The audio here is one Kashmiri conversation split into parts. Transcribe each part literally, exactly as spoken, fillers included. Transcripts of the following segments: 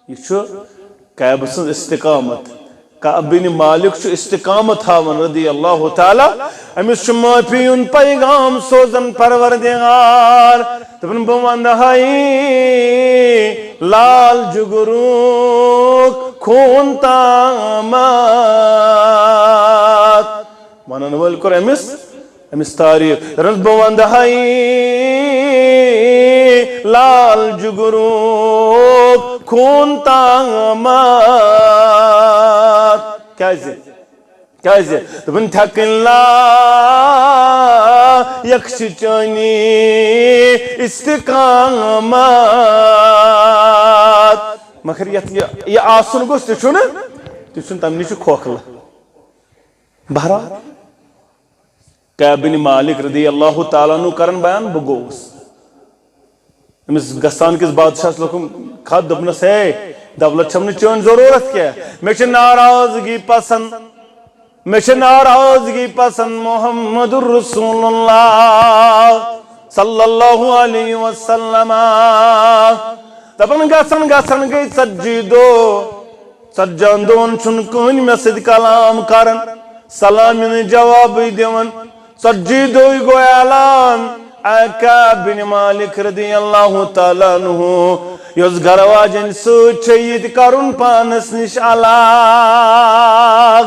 یہِ چھُ کعب سٕنٛز استقامت۔ کعب بن مالک چھُ استقامت ہاوان رضی اللہ تعالیٰ۔ أمِس چھُ معٲفی ہُنٛد پیغام سوزان پروردگار۔ دَپان، بہٕ وَنہٕ ہاے لال جُگرُک خوٗن تامَتھ۔ وَنَن وٲلۍ کوٚر أمِس، أمِس تعریٖف۔ دَپان، بہٕ وَنہٕ ہاے لال جُگرُک خوٗن تامَتھ۔ کیٛازِ؟ کیٛازِ؟ دَپان، تھٮ۪کٕنۍ لایق چھِ چٲنی استقامت۔ مگر یَتھ یہِ، یہِ آسُن گوٚژھ، تہِ چھُنہٕ، تہِ چھُنہٕ، تَمہِ نِش چھُ کھوکھلہٕ۔ بہرحال، کعب بن مالک رضی اللہ تعالیٰ عنہ کرن بیان، بہٕ گوٚوُس۔ أمِس گژھان کِس بادشاہس لوٚگُم خط، دوٚپنس، ہے، دولت چھم نہٕ چٲنۍ ضروٗرت کینٛہہ، مےٚ چھِ ناراضگی پسند، مےٚ چھِ ناراضگی پسند محمد رسول اللہ صلی اللہ علیہ وسلم۔ دپان گژھان گژھان گٔے ژتجی دۄہ، ژتجِہن دۄہن چھُنہٕ کٕہٕنۍ مےٚ سۭتۍ کلام کران، سلامہِ نہٕ جوابٕے دِوان۔ ژتجی دۄہٕے گوٚو اعلان، اے کعب بن مالک رضی اللہ تعالیٰ عنہ، یۄس گرٕ واجٮ۪ن سۭتۍ چھے، یہِ تہِ کرُن پانس نِش الگ۔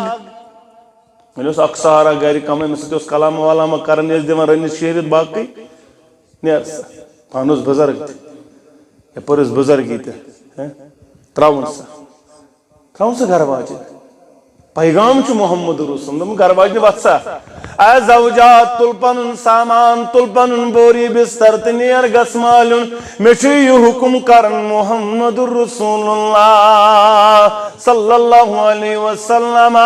وۄنۍ اوس اکھ سہارا گرِ کمٕے، أمِس سۭتۍ اوس کلام ولام کران، یہِ ٲسۍ دِوان رٔنِتھ شیرِتھ باقٕے۔ نیر سا، پانہٕ اوس بُزرگ تہِ، یپٲرۍ ٲس بُزرگی تہِ، ہہ؟ ترٛاوُن سا، ترٛاوُن سا گرٕ واجہِ۔ پیغام چھُ محمد رسول۔ دوٚپُن، گرٕ واجنہِ وَتھ سا۔ اے زوجات، تُل پنُن سامان، تُل پنُن بوری بستر تہٕ نیر گژھ مالیُن۔ مےٚ چھُ یہِ حُکُم کران محمد رسول اللہ صلی اللہ علیہ وسلم۔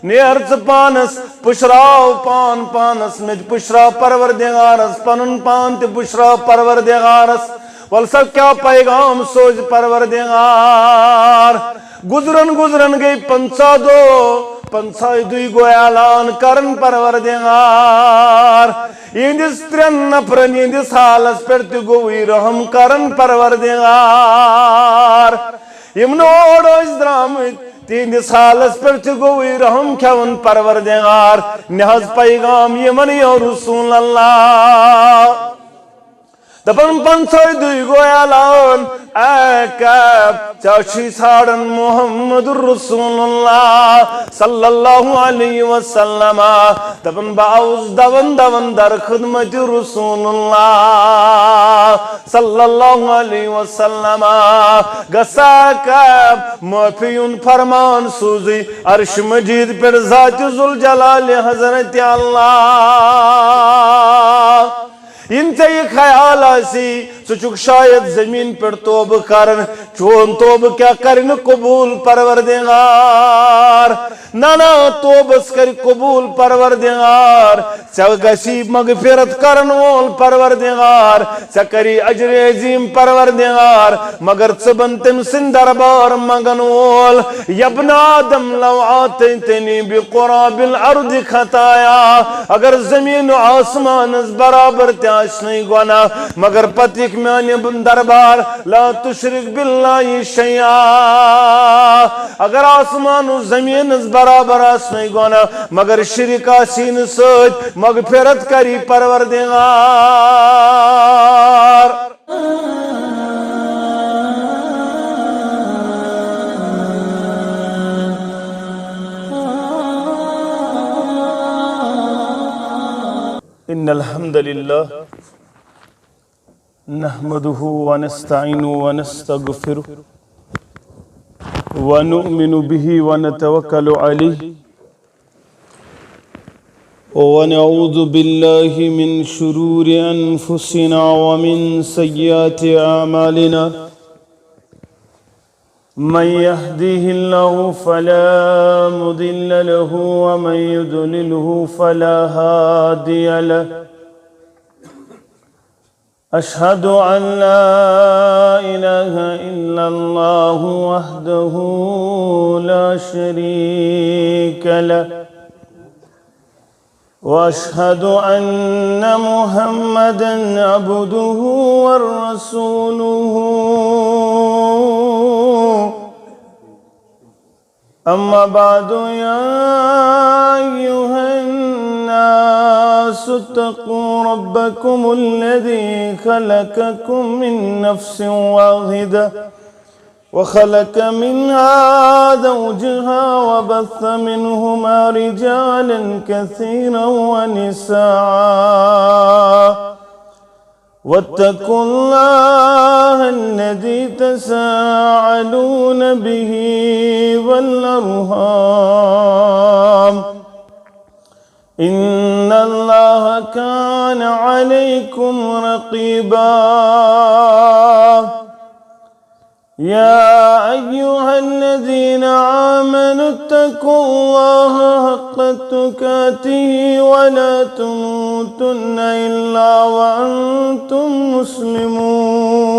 نیر ژٕ پانس، پُشراو پان پانس، مےٚ تہِ پُشراو پروردگارس، پنُن پان تہِ پُشراو پروردگارس۔ ول سا کیٛاہ پیغام سوزِ پروردگار۔ گُزرن گُزرن گٔے پنٛژاہ دۄہ، پنٛژاہہِ دۄہہِ گوٚو اعلان کرن پروردگار۔ یِہنٛدِس ترٛٮ۪ن نفرن یِہنٛدِس حالس پٮ۪ٹھ تہِ گوٚوُے رحم کرن پروردگار۔ یِم نہٕ اورٕ ٲسۍ درٛامٕتۍ، تِہنٛدِس حالس پٮ۪ٹھ تہِ گوٚوُے رحم کھٮ۪وان پروردگار۔ نہ حظ پیغام یِمن یا رسول اللہ۔ دپان پنٛژاہہِ دۄہہِ گوٚو اعلان، اے کعب، ژےٚ چھُے ژھانڈان محمد رسول اللہ صلی اللہ علیہ وسلم۔ دپان بہٕ آوُس دوان دوان در خدمت رسول اللہ صلی اللہ علیہ وسلم۔ گژھا کعب، معٲفی ہُنٛد فرمان سوزُے عرش مجید پٮ۪ٹھ ذات ذوالجلال حضرت اللہ۔ یِن ژےٚ یہِ خیال آسی، ژٕ چھُکھ شاید زمین پٮ۪ٹھ توبہٕ کران، چون توبہٕ کیٛاہ کرِ نہٕ قبول پروردگار؟ نہ، نہ، توبس کرِ قبول پروردگار۔ ژےٚ گژھی مغفرت کرن وول پروردگار، ژےٚ کری اجر عظیم پروردگار، مگر ژٕ بن تٔمۍ سٕنٛدۍ دربار منگن وول۔ یا ابن آدم لو آتیتنی بقراب الارض خطایا، اگر زمین و آسمانس برابر تہِ آسہِ نہٕ گۄناہ، مگر پتہٕ یِکھ میانہِ دربار، لا تشرک باللہ شیئا۔ اگر آسمان و زمینس برابر آسنٕے گۄناہ، مگر شرک آسی نہٕ سۭتۍ، مغفرت کری پروردگار۔ ان الحمد لله نحمده ونستعينه ونستغفره ونؤمن به ونتوكل عليه ونعوذ بالله من شرور أنفسنا ومن سيئات أعمالنا. من يهده الله فلا مضل له ومن يضلله فلا هادي له. أشهد أن لا إله إلا الله وحده لا شريك له، وأشهد أن محمدا عبده ورسوله. أما بعد، يا أيها الناس اتقوا ربكم الذي خلقكم من نفس واحدة وخلق منها زوجها وبث منهما رجالا كثيرا ونساء، واتقوا الله الذي تساءلون به والأرحام، إن الله كان عليكم رقيبا. يا أيها الذين آمنوا اتقوا الله حق تقاته ولا تموتن إلا وأنتم مسلمون.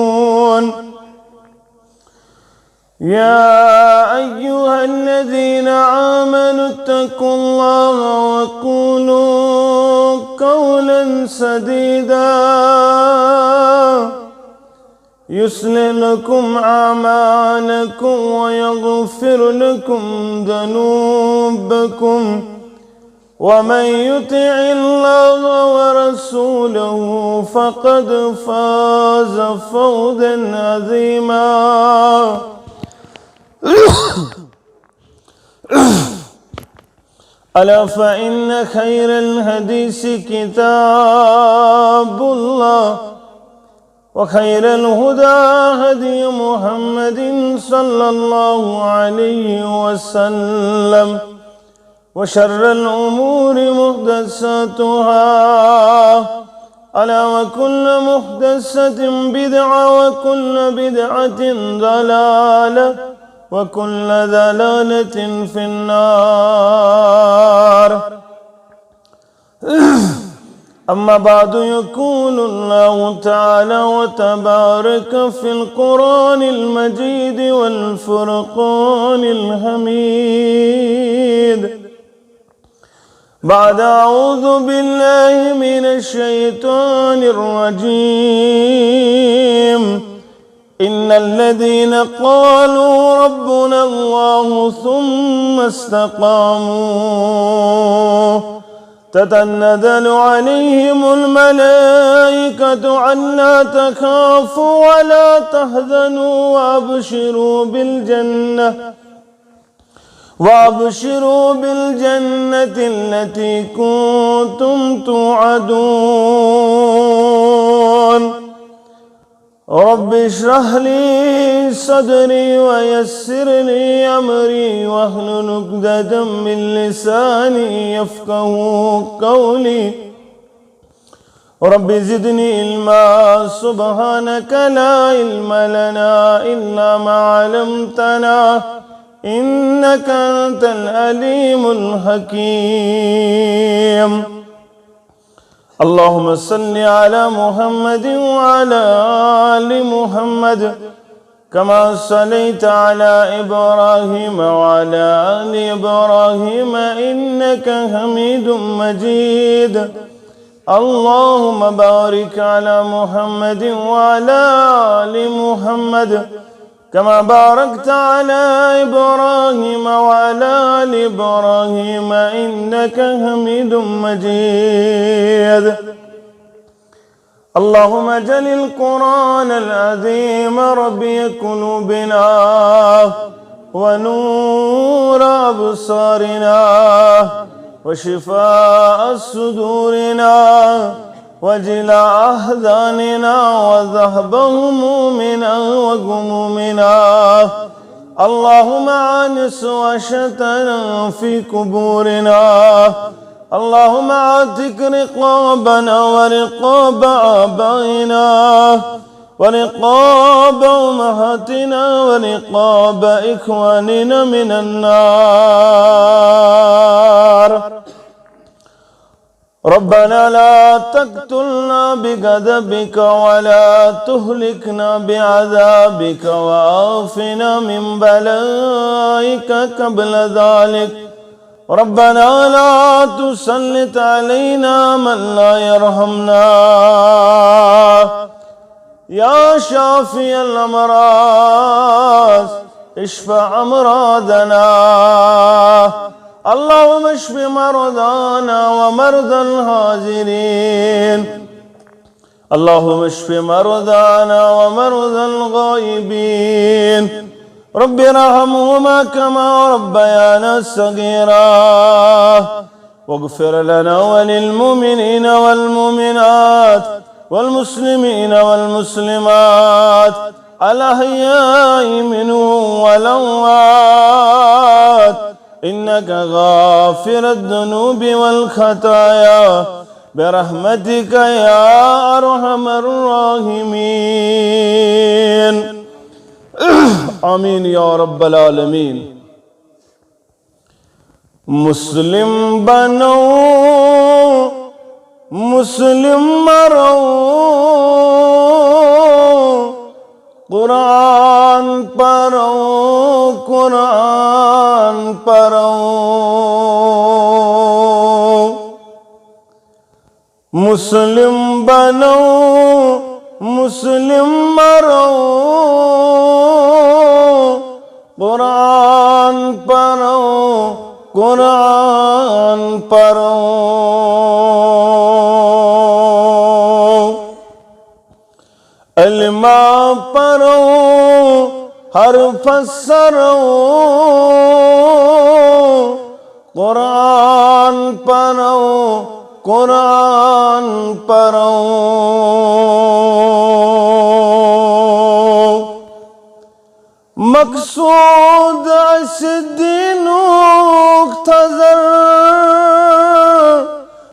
يا أيها الذين آمنوا اتقوا الله وقولوا قولا سديدا يصلح لكم أعمالكم ويغفر لكم ذنوبكم، ومن يطع الله ورسوله فقد فاز فوزا عظيما. ألا فإن خير الحديث كتاب الله، وخير الهدى هدي محمد صلى الله عليه وسلم، وشر الأمور محدثاتها، ألا وكل محدثة بدعة، وكل بدعة ضلالة، وكل ضلالة في النار. أما بعد، يقول الله تعالى وتبارك في القرآن المجيد والفرقان الحميد، بعد أعوذ بالله من الشيطان الرجيم، إن الذين قالوا ربنا الله ثم استقاموا تتنزل عليهم الملائكة ألا تخافوا ولا تحزنوا وأبشروا بالجنة وأبشروا بالجنة التي كنتم توعدون. رب اشرح لي صدري ويسر لي أمري واحلل عقدة من لساني يفقهوا قولي. رب زدني علما. سبحانك لا علم لنا إلا ما علمتنا إنك أنت العليم الحكيم. اللهم صل على محمد وعلى آل محمد كما صليت على إبراهيم وعلى آل إبراهيم إنك حميد مجيد. اللهم بارك على محمد وعلى آل محمد كما باركت على إبراهيم وعلى آل إبراهيم إنك حميد مجيد. اللهم اجعل القرآن العظيم ربيع قلوبنا ونور أبصارنا وشفاء صدورنا وجلاء أحزاننا وذهب همومنا وغمومنا. اللهم أنس وحشتنا في قبورنا. اللهم أعتق رقابنا ورقاب آبائنا ورقاب أمهاتنا ورقاب إخواننا من النار. ربنا لا تقتلنا بغضبك ولا تهلكنا بعذابك وعافنا من بلائك قبل ذلك. ربنا لا تسلط علينا من لا يرحمنا. يا شافي الأمراض، اشف أمراضنا. اللهم اشف مرضانا ومرضى الحاضرين. اللهم اشف مرضانا ومرضى الغائبين. رب ارحمهما كما ربيانا صغيرا. واغفر لنا وللمؤمنين والمؤمنات والمسلمين والمسلمات الأحياء منهم والأموات إنك غافر الذنوب والخطايا برحمتك يا أرحم الراحمين. آمين يا رب العالمين. مسلم بنو، مسلم مرو، قرآن پرو، قرآن پرو۔ مسلم بنو، مسلم مرو، قرآن پرو، قرآن پرو۔ علما پرو، حرف سرو، قرآن پرو، قرآن پرو۔ مقصود اسہِ دینُک تھزر،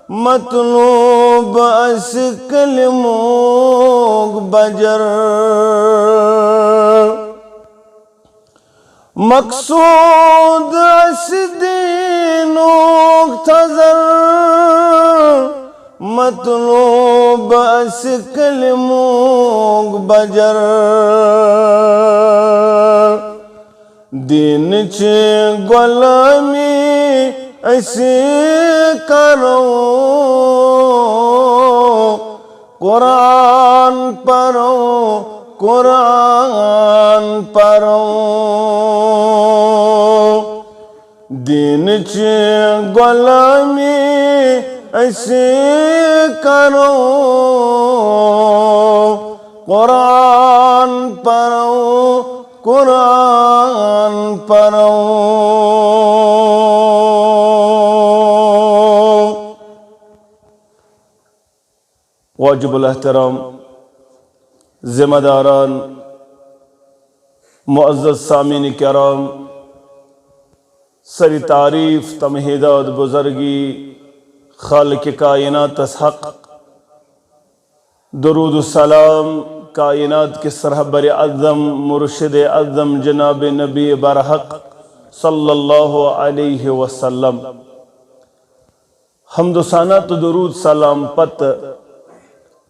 مطلوب اسہِ کلمُک بجر۔ مقصود اسہِ دینُک تھزر، مطلوب اسہِ کلمُک بجر۔ دینٕچ غلٲمی أسۍ کرو، قرآن پرو، قرآن پرو۔ دینٕچ غلٲمی أسۍ کرو، قرآن پرو، قرآن پرو۔ واجب الاحترام ذمہ داران، معزز سامعین کرام، سری تعریف تمہیدات بزرگی خالق کائناتس حق، درود و سلام کائنات کس رہبر اعظم مرشد اعظم جناب نبی برحق صلی اللہ علیہ وسلم۔ حمد و ثنا تہٕ درود سلام پتہٕ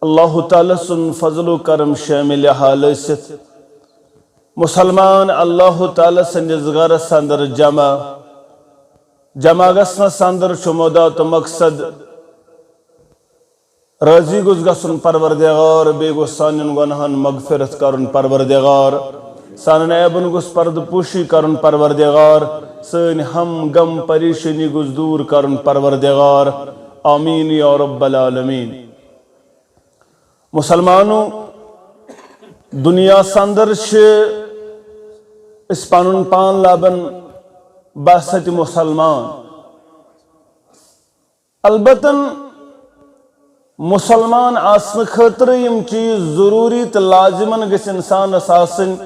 اللہ تعالیٰ سُنٛد فضل و کرم شامل حال ٲسِتھ، مسلمان اللہ تعالیٰ سٕنٛدِس گرس اندر جمع۔ جمع گژھنس اندر چھُ مدعا تہٕ مقصد، راضی گوٚژھ گژھُن پروردگار، بیٚیہِ گوٚژھ سانٮ۪ن گۄناہن مغفرت کرُن پروردگار، سانٮ۪ن عیبن گوٚژھ پردٕ پوشی کرُن پروردگار، سٲنۍ ہم غم پریشٲنی گوٚژھ دوٗر کرُن پروردگار۔ آمین یا رب العالمین۔ مسلمانو، دنیا سندر چھِ أسۍ پنُن پان لبن بحثت مسلمان۔ البتہ مسلمان آسنہٕ خٲطرٕ یِم چیٖز ضروٗری تہٕ لازمن گٔژھۍ انسانس آسٕنۍ،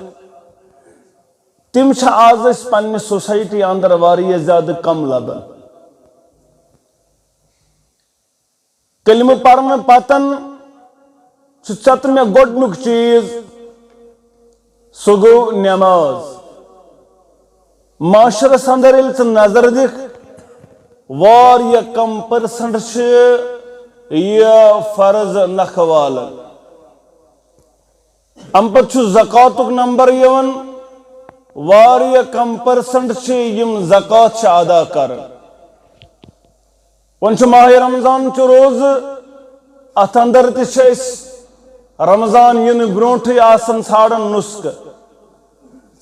تِم چھِ آز أسۍ پننہِ سوسایٹی اندر واریاہ زیادٕ کم لبان۔ کلمہٕ پرنہٕ پتن چھُ ژےٚ تہٕ مےٚ گۄڈنیُک چیٖز، سُہ گوٚو نٮ۪ماز۔ معاشرس اندر ییٚلہِ ژٕ نظر دِکھ، واریاہ کم پرسنٹ چھِ یہِ فرض نکھٕ والان۔ امہِ پتہٕ چھُ زکاتُک نمبر یِوان، واریاہ کم پرسنٹ چھِ یِم زکات چھِ ادا کران۔ وۄنۍ چھُ ماہِ رمضان چہِ روزٕ، اتھ اندر تہِ چھِ أسۍ رمضان یِنہٕ برونٹھٕے آسان ژھانڈان نسخہٕ۔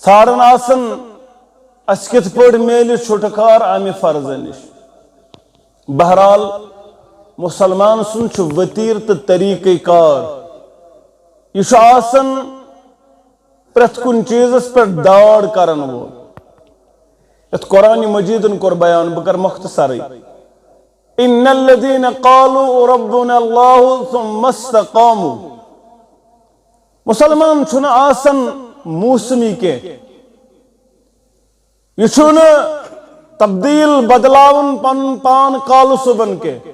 ژھانڈان آسان، اسہِ کِتھ پٲٹھۍ میلہِ چھُٹکار امہِ فرضہٕ نِش۔ بہرحال، مسلمان سُنٛد چھُ وتیرٕ تہٕ طریقہ کار۔ یہِ چھُ آسان پرٛٮ۪تھ کُنہِ چیٖزس پٮ۪ٹھ داڑ کرن وول۔ یتھ قرآن مجیدن کوٚر بیان، بہٕ کرٕ مختصرٕے۔ ان الذين قالوا ربنا الله ثم استقاموا۔ مسلمان چھُنہٕ آسان موسمی کینٛہہ۔ یہِ چھُنہٕ تبدیل بدلاوُن پنُن پان کالہٕ صُبحن کینٛہہ،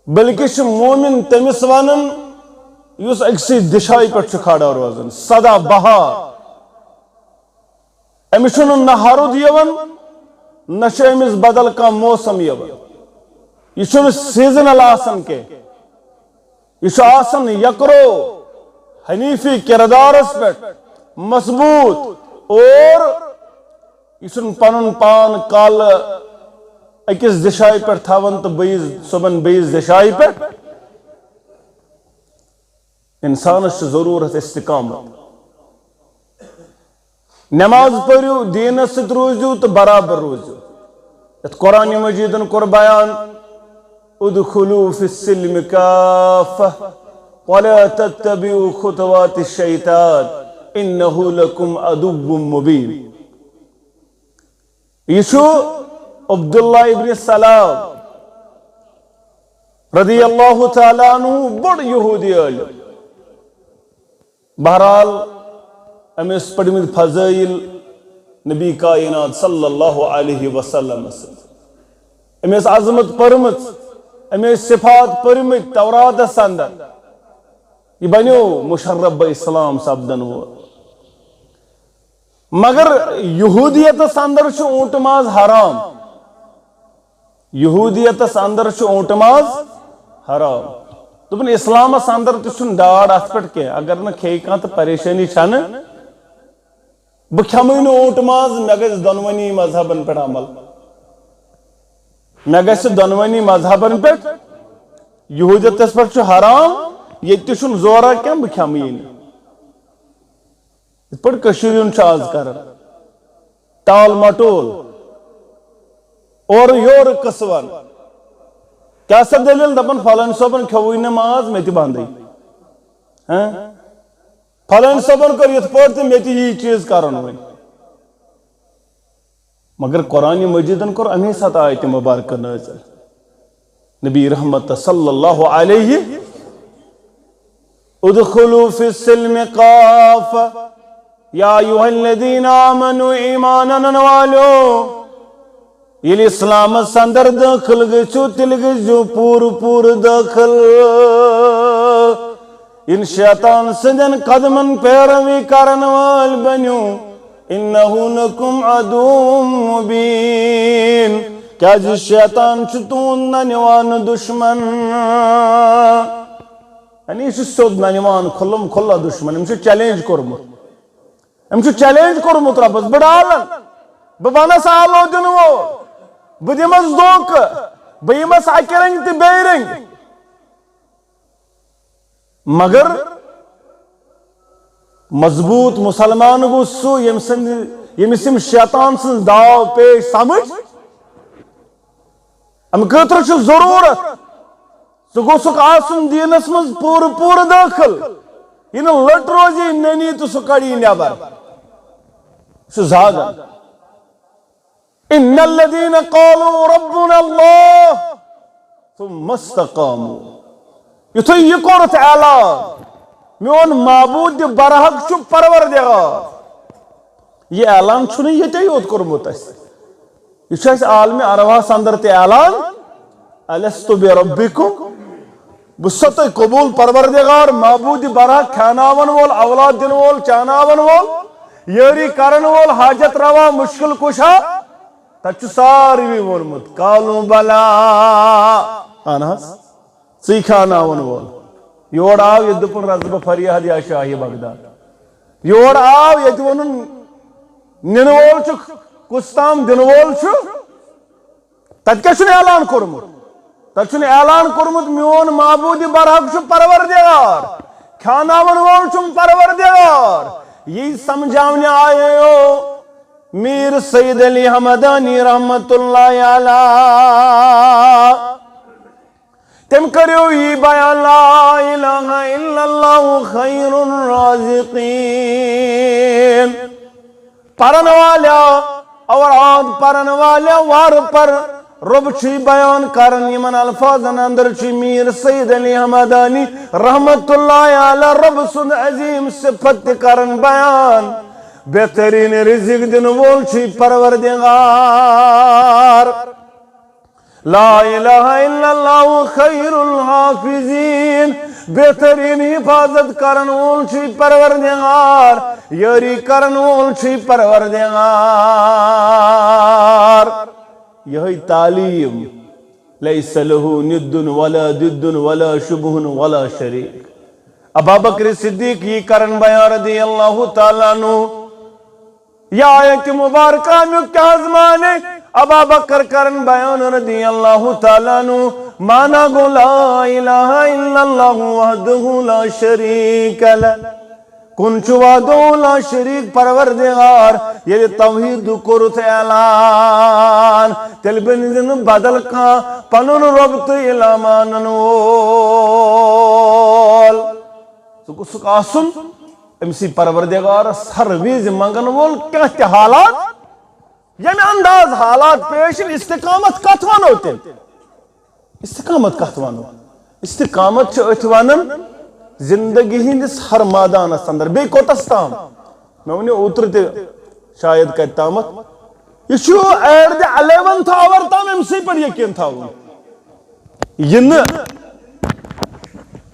بلکہِ چھُ مومن تٔمِس ونان یُس أکسٕے دِشایہِ پٮ۪ٹھ چھُ کھڑا روزان، سدا بہار۔ أمِس چھُنہٕ نہ ہرُد یِوان، نہ چھُ أمِس بدل کانٛہہ موسم یِوان۔ یہِ چھُنہٕ سیزنل آسان کینٛہہ۔ یہِ چھُ آسان یکرو حنیفی کردارس پٮ۪ٹھ مضبوط، اور یہِ چھُنہٕ پنُن پان کالہٕ أکِس دِشایہِ پٮ۪ٹھ تھاوان تہٕ بیٚیِس صُبحن بیٚیِس دِشایہِ پٮ۪ٹھ۔ انسانس چھِ ضروٗرت استقامت۔ نماز پٔرِو، دیٖنس سۭتۍ روٗزِو تہٕ برابر روٗزِو۔ یتھ قرآن مجیدن کوٚر بیان، "ادخلوا فی السلم کافہ ولا تتبعوا خطوات الشیطان انہ لکم عدو مبین۔" یہِ چھُ عبداللہ ابن سلام رضی اللہ تعالیٰ عنہ، بوٚڑ یہودی عٲلم۔ بہرحال، أمۍ ٲسۍ پٔرمٕتۍ فضائل نبی کائنات صلی اللہ علیہ وسلم۔ أمۍ ٲس عظمت پٔرمٕژ، أمۍ ٲسۍ صفات پٔرمٕتۍ توراتس اندر۔ یہِ بنیو مشرف بہ اسلام سپدن وول۔ مگر یہودیتس اندر چھُ اوٗنٹہٕ ماز حرام۔ یہودیتس اندر چھُ اوٗنٹہٕ ماز حرام۔ دوٚپُن، اسلامس اندر تہِ چھُنہٕ ڈاڈ اتھ پٮ۪ٹھ کینٛہہ۔ اگر نہٕ کھیٚیہِ کانٛہہ تہٕ پریشٲنی چھنہٕ۔ بہٕ کھٮ۪مٕے نہٕ اوٗنٹہٕ ماز، مےٚ گژھِ دۄنوٕنی مذہبن پٮ۪ٹھ عمل۔ مےٚ گژھِ دۄنوٕنی مذہبن پٮ۪ٹھ۔ یہودیتس پٮ۪ٹھ چھُ حرام، ییٚتہِ تہِ چھُنہٕ زورا کینٛہہ، بہٕ کھٮ۪مہٕ یی نہٕ۔ یِتھ پٲٹھۍ کٔشیٖرِ ہُنٛد چھُ آز کران۔ ٹال مٹول، اورٕ یورٕ قٕصہٕ وَن۔ کیٛاہ سا دٔلیٖل؟ دَپان، فلٲنۍ صٲبن کھیوٚوُے نہٕ ماز، مےٚ تہِ بنٛدٕے۔ ہاں؟ فلٲنۍ صٲبن کوٚر یِتھ پٲٹھۍ تہٕ مےٚ تہِ یی چیٖز کرُن وۄنۍ۔ مگر قرآن مجیدن کوٚر اَمے ساتہٕ آیتِ مبارکہ نٲزِل۔ نبی رحمت صلی اللہ علیہ، "ادخلوا فی السلم کافہ، یا ایھا الذین آمنوا، ایمان انن والو، ییٚلہِ اسلامس اندر دٲخل گٔژھِو، تیٚلہِ گٔژھِو پوٗرٕ پوٗرٕ دٲخل۔ یِن شیطان سٕنٛدٮ۪ن قدمن پیروی کرن وٲلۍ بٔنِو، انہ لکم عدو مبین، کیازِ شیطان چھُ تُہُنٛد ننہِ وانہٕ دُشمن۔" یعنی یہِ چھُ سیوٚد ننہِ وان، کھُلم کھُلا دُشمن۔ أمۍ چھُ چیلنج کوٚرمُت، أمۍ چھُ چیلنج کوٚرمُت رۄبس، "بہٕ ڈالن، بہٕ بنس آلو دِنہٕ وول، بہٕ دِمس دھوکہٕ، بہٕ یِمس اکہِ رنگہِ تہٕ بیٚیہِ رنگہِ۔" مگر مضبوٗط مُسلمان گوٚو سُہ، ییٚمہِ سٕنٛدِ، ییٚمِس یِم شیطان سٕنٛز داو پیش سمجھ۔ اَمہِ خٲطرٕ چھُ ضروٗرت، ژٕ گوٚژھُکھ آسُن دیٖنس منٛز پوٗرٕ پوٗرٕ دٲخل۔ یہِ نہٕ لٔٹ روزی نٔنی تہٕ سُہ کڑی نٮ۪بر۔ سُہ زاگن۔ ان الذین قالوا ربنا اللہ ثم استقاموا۔ یُتھُے یہِ کوٚرُتھ اعلان، "میون معبود برحق چھُ پروردگار"، یہِ اعلان چھُنہٕ ییٚتے یوت کوٚرمُت اَسہِ، یہِ چھُ اَسہِ عالمِ ارواحس اندر تہِ اعلان، "الست بربکم"، بہٕ چھُسا تۄہہِ قبول پروردگار، معبود برحق، کھیاناون وول، اولاد دِنہٕ وول، چاناون وول، یٲری کرن وول، حاجت روا، مشکل کشا؟ تتہِ چھُ ساروی ووٚنمُت، "قالوا بلی"۔ اہن حظ، ژٕے کھیاناون وول۔ یور آو ییٚتہِ دوٚپُن، "رضبہ فریاد یا شاہِ بغداد"۔ یور آو ییٚتہِ ووٚنُن، "نِنہٕ وول چھُ، کُس تام دِنہٕ وول چھُ"۔ تتہِ کیٛاہ چھُنہٕ اعلان کوٚرمُت؟ تتہِ چھُنہٕ اعلان کوٚرمُت، "میون معبود برحق چھُ پروردگار، کھیاناون وول چھُم پروردگار، یی سمجھاونہِ آیو میر سید علی حمدانی رحمت اللہ علیہ۔ تٔمۍ کریو یی بیان، لا الہ الا اللہ خیر الرازقین۔ پرن والیا، اور آد پرن والیا وار پر۔ رب چھُ بیان کرن یِمن الفاظن اندر، چھُ میر سید علی حمدانی رحمت اللہ علیہ رب سُنٛد عظیم صفت تہِ کرن بیان۔ بہترین رزق دِنہٕ وول چھُ پروردگار۔ لا الہ الا اللہ خیر الحافظین۔ بہترین حفاظت کرن وول چھُ پروردگار، یٲری کرن وول چھُ پروردگار۔ یہے تعلیم، لیس لہ ند ولا ضد ولا شبہ ولا شریک۔ ابابکر صدیق یی کرن بیان رضی اللہ تعالیٰ عنہ۔ یا آیت مبارکہ امیُک کیا حظ معنی؟ ابابکر کرن بیان رضی اللہ تعالیٰ عنہ، معنی گو لا الہ الا اللہ وحدہ لا شریک لہ۔ کُن چھُ وحدہ لا شریک پروردگار، ییٚلہِ توحید کوٚرُتھ اعلان، تیٚلہِ بٔنۍ زِ نہٕ بدل کانٛہہ پنُن رب تہٕ الہ مانن وول۔ سُہ گوٚژھ آسُن أمۍ سٕے پروردگارس ہر وِزِ منگن وول۔ کانٛہہ تہِ حالات، ییٚمہِ انداز حالات پیش یِن، استقامت کتھ ونو تیٚلہِ؟ استقامت کتھ ونو؟ استقامت چھِ أتھۍ ونان زندگی ہٕنٛدِس ہر مٲدانس اندر۔ بیٚیہِ کوٚتس تام؟ مےٚ ؤنِو اوترٕ تہِ شاید کتہِ تامتھ، یہِ چھُ at the eleventh hour تام أمۍ سٕے پٮ۪ٹھ یقین تھاوُن۔ یہِ نہٕ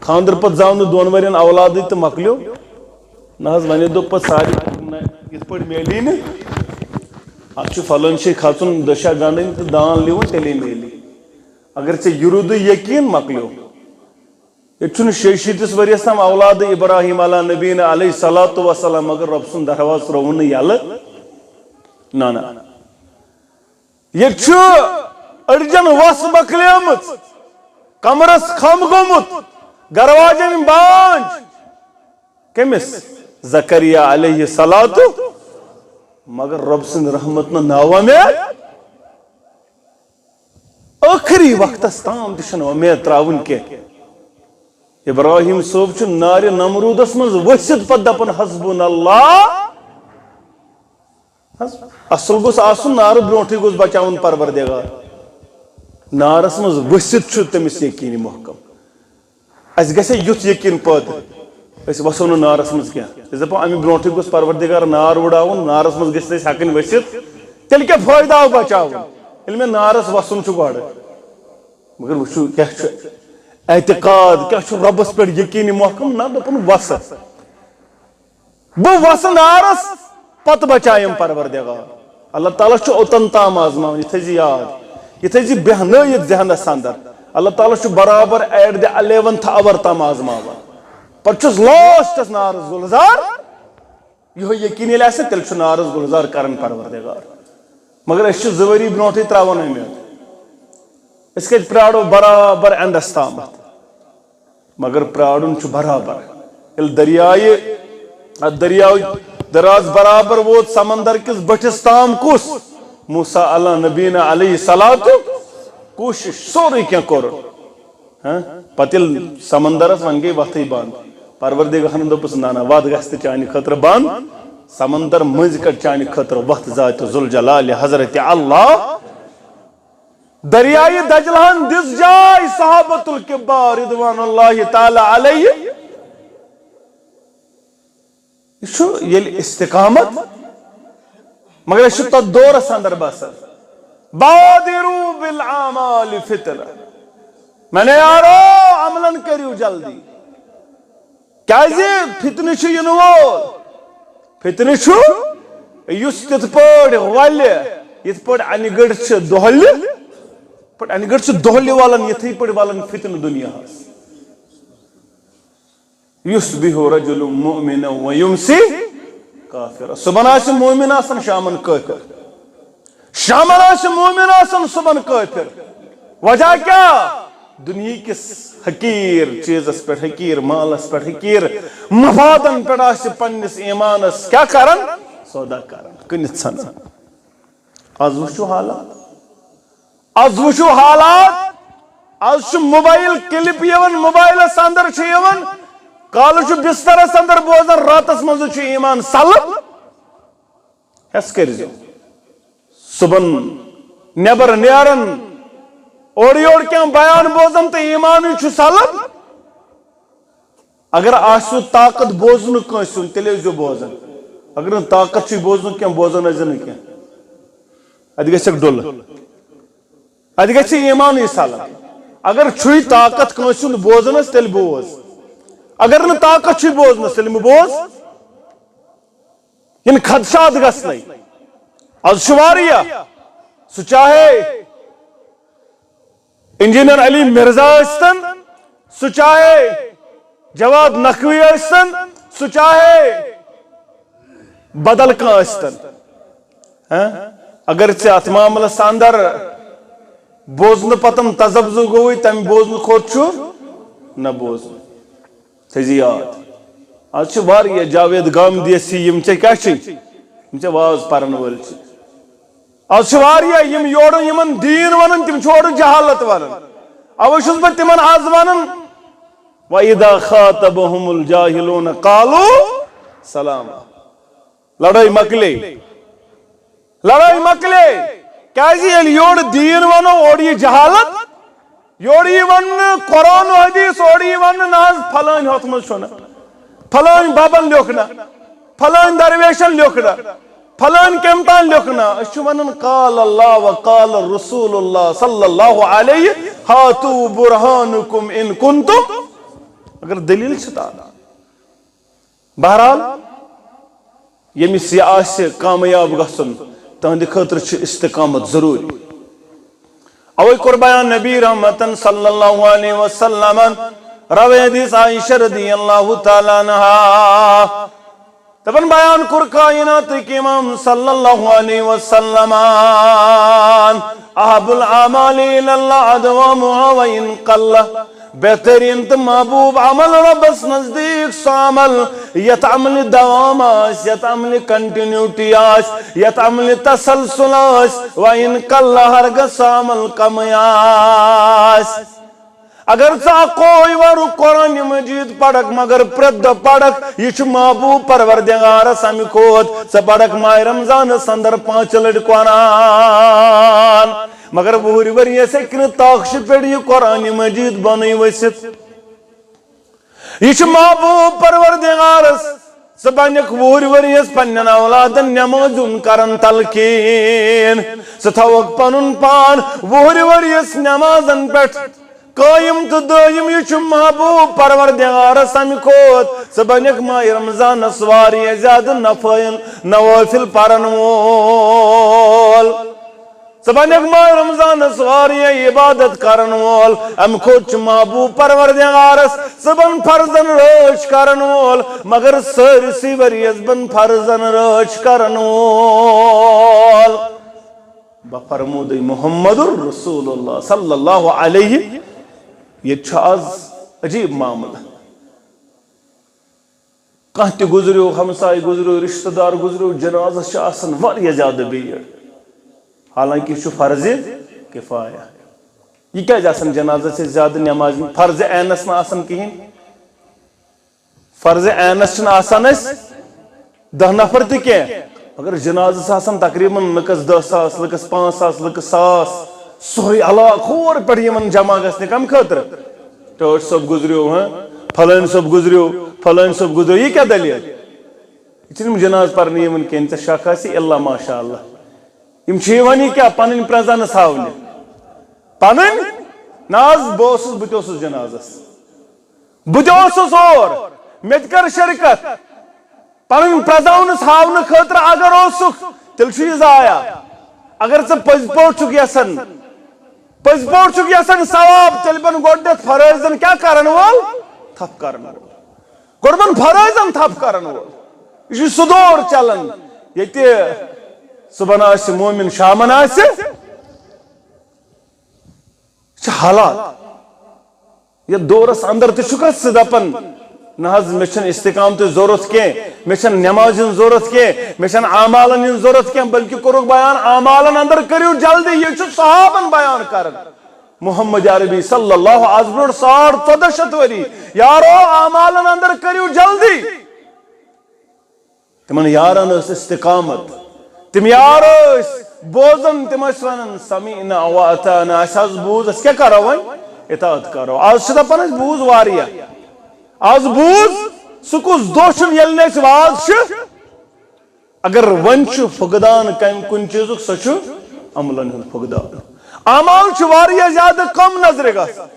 خانٛدر پتہٕ زاو نہٕ دۄن ؤرین اولادٕے تہٕ مۄکلیو۔ نہ حظ، وۄنۍ دوٚپ پتہٕ سارے، نہ، یِتھ پٲٹھۍ میلی نہٕ۔ اتھ چھُ فلٲنۍ جایہِ کھژُن، دٔچھا گنٛڈٕنۍ تہٕ دان لیوُن، تیٚلے میلی۔ اگر ژےٚ یہِ روٗدُے یقین، مۄکلیو۔ ییٚتہِ چھُنہٕ شیٚیہِ شیٖتِس ؤریَس تام اولادٕ ابراہیم علیٰ نبینا علیہ الصلوۃ والسلام، مگر رۄب سُنٛد دروازٕ ترٛووُن نہٕ یَلہٕ۔ نہ، نہ۔ ییٚتہِ چھُ أڈجن وَس مۄکلیمٕژ، کمرس خم گوٚمُت، دروازن بانج۔ کٔمِس؟ زکریا علیہ الصلوۃ۔ مگر رۄب سٕنٛز رحمت نہٕ ناوہ مےٚ۔ ٲخری وقتس تام تہِ چھنہٕ وۄمید ترٛاوٕنۍ کینٛہہ۔ ابراہیم صٲب چھُ نارِ نمروٗدس منٛز ؤسِتھ پتہٕ دپان، "حسبنا اللہ۔" حظ، اصل گوٚژھ آسُن، نارٕ برونٛٹھٕے گوٚژھ بچاوُن پروردگار۔ نارس منٛز ؤسِتھ چھُ تٔمِس یقینی محکم۔ اسہِ گژھِ یُتھ یقین پٲدٕ، أسۍ وسو نہٕ نارس منٛز کینٛہہ۔ أسۍ دپو، امہِ برونٛٹھٕے گوٚژھ پروردگار نار وُڈاوُن، نارس منٛز گٔژھۍ نہٕ أسۍ ہٮ۪کٕنۍ ؤسِتھ، تیٚلہِ کیٛاہ فٲیدٕ آو بچاوُن، ییٚلہِ مےٚ نارس وسُن چھُ گۄڈٕ؟ مگر وٕچھِو، کیٛاہ چھُ اعتقاد، کیٛاہ چھُ رۄبس پٮ۪ٹھ یقین محکم؟ نہ، دوٚپُن، وسہٕ۔ بہٕ وسہٕ نارس، پتہٕ بچایم پروردگار۔ اللہ تعالیٰ چھُ اوٚتن تام آزماوان، یہِ تھٲیزِ یاد، یہِ تھٲیزِ بیہنٲیِتھ ذہنس اندر۔ اللہ تعالیٰ چھُ برابر at the eleventh hour تام آزماوان۔ پتہٕ چھُس لاسٹس نارس گُلزار، یِہوٚے یقین ییٚلہِ آسہِ، تیٚلہِ چھُ نارس گُلزار کران پروردگار۔ مگر أسۍ چھِ زٕ ؤری برونٛٹھٕے ترٛاوان اُمید۔ أسۍ کتہِ پرارو برابر اینڈس تامتھ؟ مگر پرارُن چھُ برابر۔ ییٚلہِ دریایہِ، اتھ دریاو دراز برابر ووت سمندر کِس بٔٹھِس تام، کُس؟ موسیٰ علیٰ نبینا علیہ الصلوۃ۔ کوٗشش، سورُے کینٛہہ کوٚر۔ ہاں؟ پتہٕ ییٚلہِ سمندرس وۄنۍ گٔے وتھٕے بنٛد، پروردگارن دوٚپُس، "نہ، نہ، وتھ گژھِ تہٕ چانہِ خٲطرٕ بنٛد، سمندر مٔنٛزۍ کڑ چانہِ خٲطرٕ وتھ ذات ذوالجلال حضرت اللہ۔" دریائے دجلہن دِژ جاے صحابۃ الکبار رضوان اللہ تعالیٰ علیہ۔ یہِ چھُ ییٚلہِ استقامت، مگر أسۍ چھِ تتھ دورس اندر بسان۔ بادروا بالاعمال فتنہ۔ میانیو یارو، عملن کٔرِو جلدی۔ کیازِ؟ فتنہٕ چھُ یِنہٕ وول۔ فتنہٕ چھُ، یُس تِتھ پٲٹھۍ ولہِ، یِتھ پٲٹھۍ انہِ گٔٹۍ چھِ دۄہلہِ، پٲٹھۍ انہِ گٔٹۍ چھِ دۄہلہِ ولان، یِتھٕے پٲٹھۍ ولان فتنہٕ دُنیاہس۔ یصبح رجل مؤمنا ویمسی کافرا۔ صبحن آسہِ مومن آسان، شامن کٲفر۔ شامن آسہِ مومن آسان، صبحن کٲفر۔ وجہ کیٛاہ؟ دُنیہکِس حقیٖر چیٖزس پٮ۪ٹھ، حقیٖر مالس پٮ۪ٹھ، حقیٖر مفادن پٮ۪ٹھ آسہِ پننِس ایمانس کیٛاہ کران؟ سودا کران، کٕنِتھ ژھٕنان۔ از وٕچھِو حالات، از وٕچھِو حالات۔ از چھُ موبایل کلپ یِوان، موبایلس اندر چھُ یِوان، کالہٕ چھُ بسترس اندر بوزان، راتس منٛز چھُ ایمان سلب۔ ہٮ۪س کٔرۍزیو۔ صُبحن نٮ۪بر نیران، اورٕ یورٕ کینٛہہ بیان بوزان تہٕ ایمانٕے چھُ سلب۔ اگر آسِوٕ طاقت بوزنُک کٲنٛسہِ ہُنٛد، تیٚلہِ ٲسۍزیو بوزان۔ اگر نہٕ طاقت چھُے بوزنُک کینٛہہ، بوزان ٲسۍزِ نہٕ کینٛہہ۔ اَتہِ گژھٮ۪کھ ڈُلہٕ۔ اَتہِ گژھِ ایمانٕے سلب۔ اگر چھُے طاقت کٲنٛسہِ ہُنٛد بوزنس، تیٚلہِ بوز۔ اگر نہٕ طاقت چھُے بوزنس، تیٚلہِ مہٕ بوز۔ یِم خدشات گژھنَے۔ از چھُ واریاہ۔ سُہ چاہے انجینئر علی مرزا ٲسۍتن، سُہ چاہے جواد نقوی ٲسۍتن، سُہ چاہے بدل کانٛہہ ٲسۍتن۔ ہاں؟ اگر ژےٚ اتھ معاملس اندر بوزنہٕ پتن تذبذب گوٚوُے، تمہِ بوزنہٕ کھۄتہٕ چھُ نہ بوزُن۔ تھٲیزِ یاد، از چھِ واریاہ جاوید گامدی یس ہی، یِم ژےٚ کیٛاہ چھِ؟ یِم ژےٚ واز پرن وٲلۍ چھِ۔ از چھِ واریاہ یِم یورٕ یِمن دیٖن ونان، تِم چھِ اورٕ جہالت ونان۔ اوے چھُس بہٕ تِمن از ونان، وَإِذَا خَاطَبَهُمُ الْجَاهِلُونَ قَالُوا سَلَامًا۔ لڑٲے مۄکلے۔ لڑٲے مۄکلے۔ کیازِ ییٚلہِ یورٕ دیٖن وَنو، اورٕ یہِ جہالت۔ یورٕ یی وَننہٕ قرآن و حدیث، اورٕ یی وَننہٕ، نہ حظ، پھلٲنۍ ہۄتھ منٛز چھُنہٕ، پھلٲنۍ ببن لیوٚکھ نہ، پھلٲنۍ درویشن لیوٚکھ نہ، پھلٲنۍ کٔمۍ تام لیوٚکھ نہ۔ أسۍ چھِ وَنان، قال اللہ و قال رسول اللہ صلی اللہ علیہ، ہاتو برہانکم ان کنتم۔ اگر دلیل چھِ، تہٕ بہرحال، ییٚمِس یہِ آسہِ کامیاب گژھُن، تہنٛدِ خٲطرٕ چھُ استقامت ضروٗری۔ اوے کوٚر بیان نبی رحمتن صلی اللہ علیہ وسلمن، روایت حدیث عائشہ رضی اللہ تعالیٰ عنہا۔ دپان بیان کوٚر کائناتٕکۍ امام صلی اللہ علیہ وسلمن، احب الاعمال الی اللہ ادومها وان قل۔ بہترین تہٕ محبوب عمل رۄبس نزدیک سُہ عمل یتھ عملہِ دوام آسہِ، یتھ عملہِ کنٹینیوٹی آسہِ، یتھ عملہِ تسلسل آسہِ، وان قل، ہرگاہ سُہ عمل کمٕے آسہِ۔ اگر ژٕ اکوے ورُک قرآن مجید پرکھ، مگر پرٛٮ۪تھ دۄہ پرکھ، یہِ چھُ محبوب پروردگارس امہِ کھۄتہٕ۔ ژٕ پرکھ ماہ رمضانس اندر پانٛژِ لٹہِ قرآن، مگر وُہٕرۍ ؤرۍ یس ہیٚکہِ نہٕ تاخچہِ پٮ۪ٹھ یہِ قرآن مجید بۄنٕے ؤسِتھ۔ یہِ چھُ محبوب پروردگارس۔ ژٕ بنکھ وُہٕرۍ ؤرۍ یس پننٮ۪ن اولادن نمازِ ہُنٛد کران تلقین۔ ژٕ تھاوکھ پنُن پان وُہٕرۍ ؤرۍ یس نمازن پٮ۪ٹھ قٲیِم تہٕ دٲیِم۔ یہِ چھُ محبوب پروردگارس امہِ کھۄتہٕ۔ ژٕ بنکھ ماہ رمضانس واریاہ زیادٕ نفٲیِل نوافل پرن وول۔ ژٕ بنکھ ماہ رمضانس واریاہ عبادت کرن وول۔ امہِ کھۄتہٕ چھُ محبوب پروردگارس ژٕ بن فرضن رٲچھ کرن وول، مگر سٲرسٕے ؤرۍ یس بن فرضن رٲچھ کرن وول۔ بفرمودٕے محمد رسول اللہ صلی اللہ علیہ۔ ییٚتہِ چھُ از عجیب معاملہٕ۔ کانٛہہ تہِ گُزریو، ہمسایہِ گُزریو، رشتہٕ دار گُزریو، جنازس چھِ آسان واریاہ زیادٕ بھیٖڑ، حالانکہ یہِ چھُ فرضِ کفایہ۔ یہِ کیازِ آسان جنازس چھِ زیادٕ نمازِ، فرضِ عینس نہٕ آسان کِہیٖنۍ؟ فرضِ عینس چھِنہٕ آسان اَسہِ دَہ نفر تہِ کینٛہہ، مگر جنازس آسان تقریباً لُکس دَہ ساس، لُکس پانٛژھ ساس، لُکس ساس، سورُے علاقہٕ ہور پٮ۪ٹھ یِمن جمع گژھنہِ کمہِ خٲطرٕ؟ ٹٲٹھۍ صٲب گُزریو، ہاں، فلٲنۍ صٲب گُزریو، فلٲنۍ صٲب گُزریو، یہِ کیٛاہ دٔلیٖل؟ یہِ چھِنہٕ یِم جنازٕ پرنہِ یِوان کینٛہہ، ژےٚ شک آسہِ الا ماشاء اللہ۔ یِم چھِ یِوان یہِ کیٛاہ پنٕنۍ presence ہاونہِ؟ پنٕنۍ؟ نہ حظ، بہٕ اوسُس، بہٕ تہِ اوسُس جنازس، بہٕ تہِ اوسُس اور، مےٚ تہِ کٔر شرکت۔ پنٕنۍ presence ہاونہٕ خٲطرٕ اگر اوسُکھ، تیٚلہِ چھُ یہِ ضایع۔ اگر ژٕ پٔزۍ پٲٹھۍ چھُکھ یژھان، پٔزۍ پٲٹھۍ چھُکھ یژھان ثواب، تیٚلہِ بن گۄڈٕنٮ۪تھ فرٲیضن کیٛاہ کرن وول؟ تھپھ کرن وول۔ گۄڈٕ بن فرٲیضن تھپھ کرن وول۔ یہِ چھُ سُہ دور چلان، ییٚتہِ صُبحن آسہِ مومن، شامن آسہِ۔ یہِ چھِ حالات۔ یتھ دورس اندر تہِ چھُکھا ژٕ دپان، نہ حظ، مےٚ چھنہٕ استقامتٕچ ضروٗرت کینٛہہ، مےٚ چھنہٕ نمازِ ہٕنٛز ضروٗرت کینٛہہ، مےٚ چھنہٕ اعمالن ہٕنٛز ضروٗرت کینٛہہ، بلکہِ کوٚرُکھ بیان، اعمالن اندر کٔرِو جلدی، یہِ چھُ صحابن بیان کران۔ محمد عربی صلی اللہ، از برونٛٹھ ساڑ ژۄدہ شیٚتھ ؤری، یارو، اعمالن اندر کٔرِو جلدی۔ تِمن یارن ٲس استقامت۔ تِم یار ٲسۍ بوزان، تِم ٲسۍ ونان، "سمعنا و اطعنا"، اسہِ حظ بوٗز، أسۍ کیٛاہ کرو وۄنۍ؟ اطاعت کرو۔ از چھِ دپان، "اسہِ بوٗز واریاہ، از بوٗز"۔ سُہ کُس دۄہ چھُنہٕ ییٚلہِ نہٕ اسہِ واز چھِ؟ اگر وۄنۍ چھُ فقدان کمہِ کُنہِ چیٖزُک، سُہ چھُ عملن ہُنٛد فقدان۔ اعمال چھِ واریاہ زیادٕ کم نظرِ گژھان۔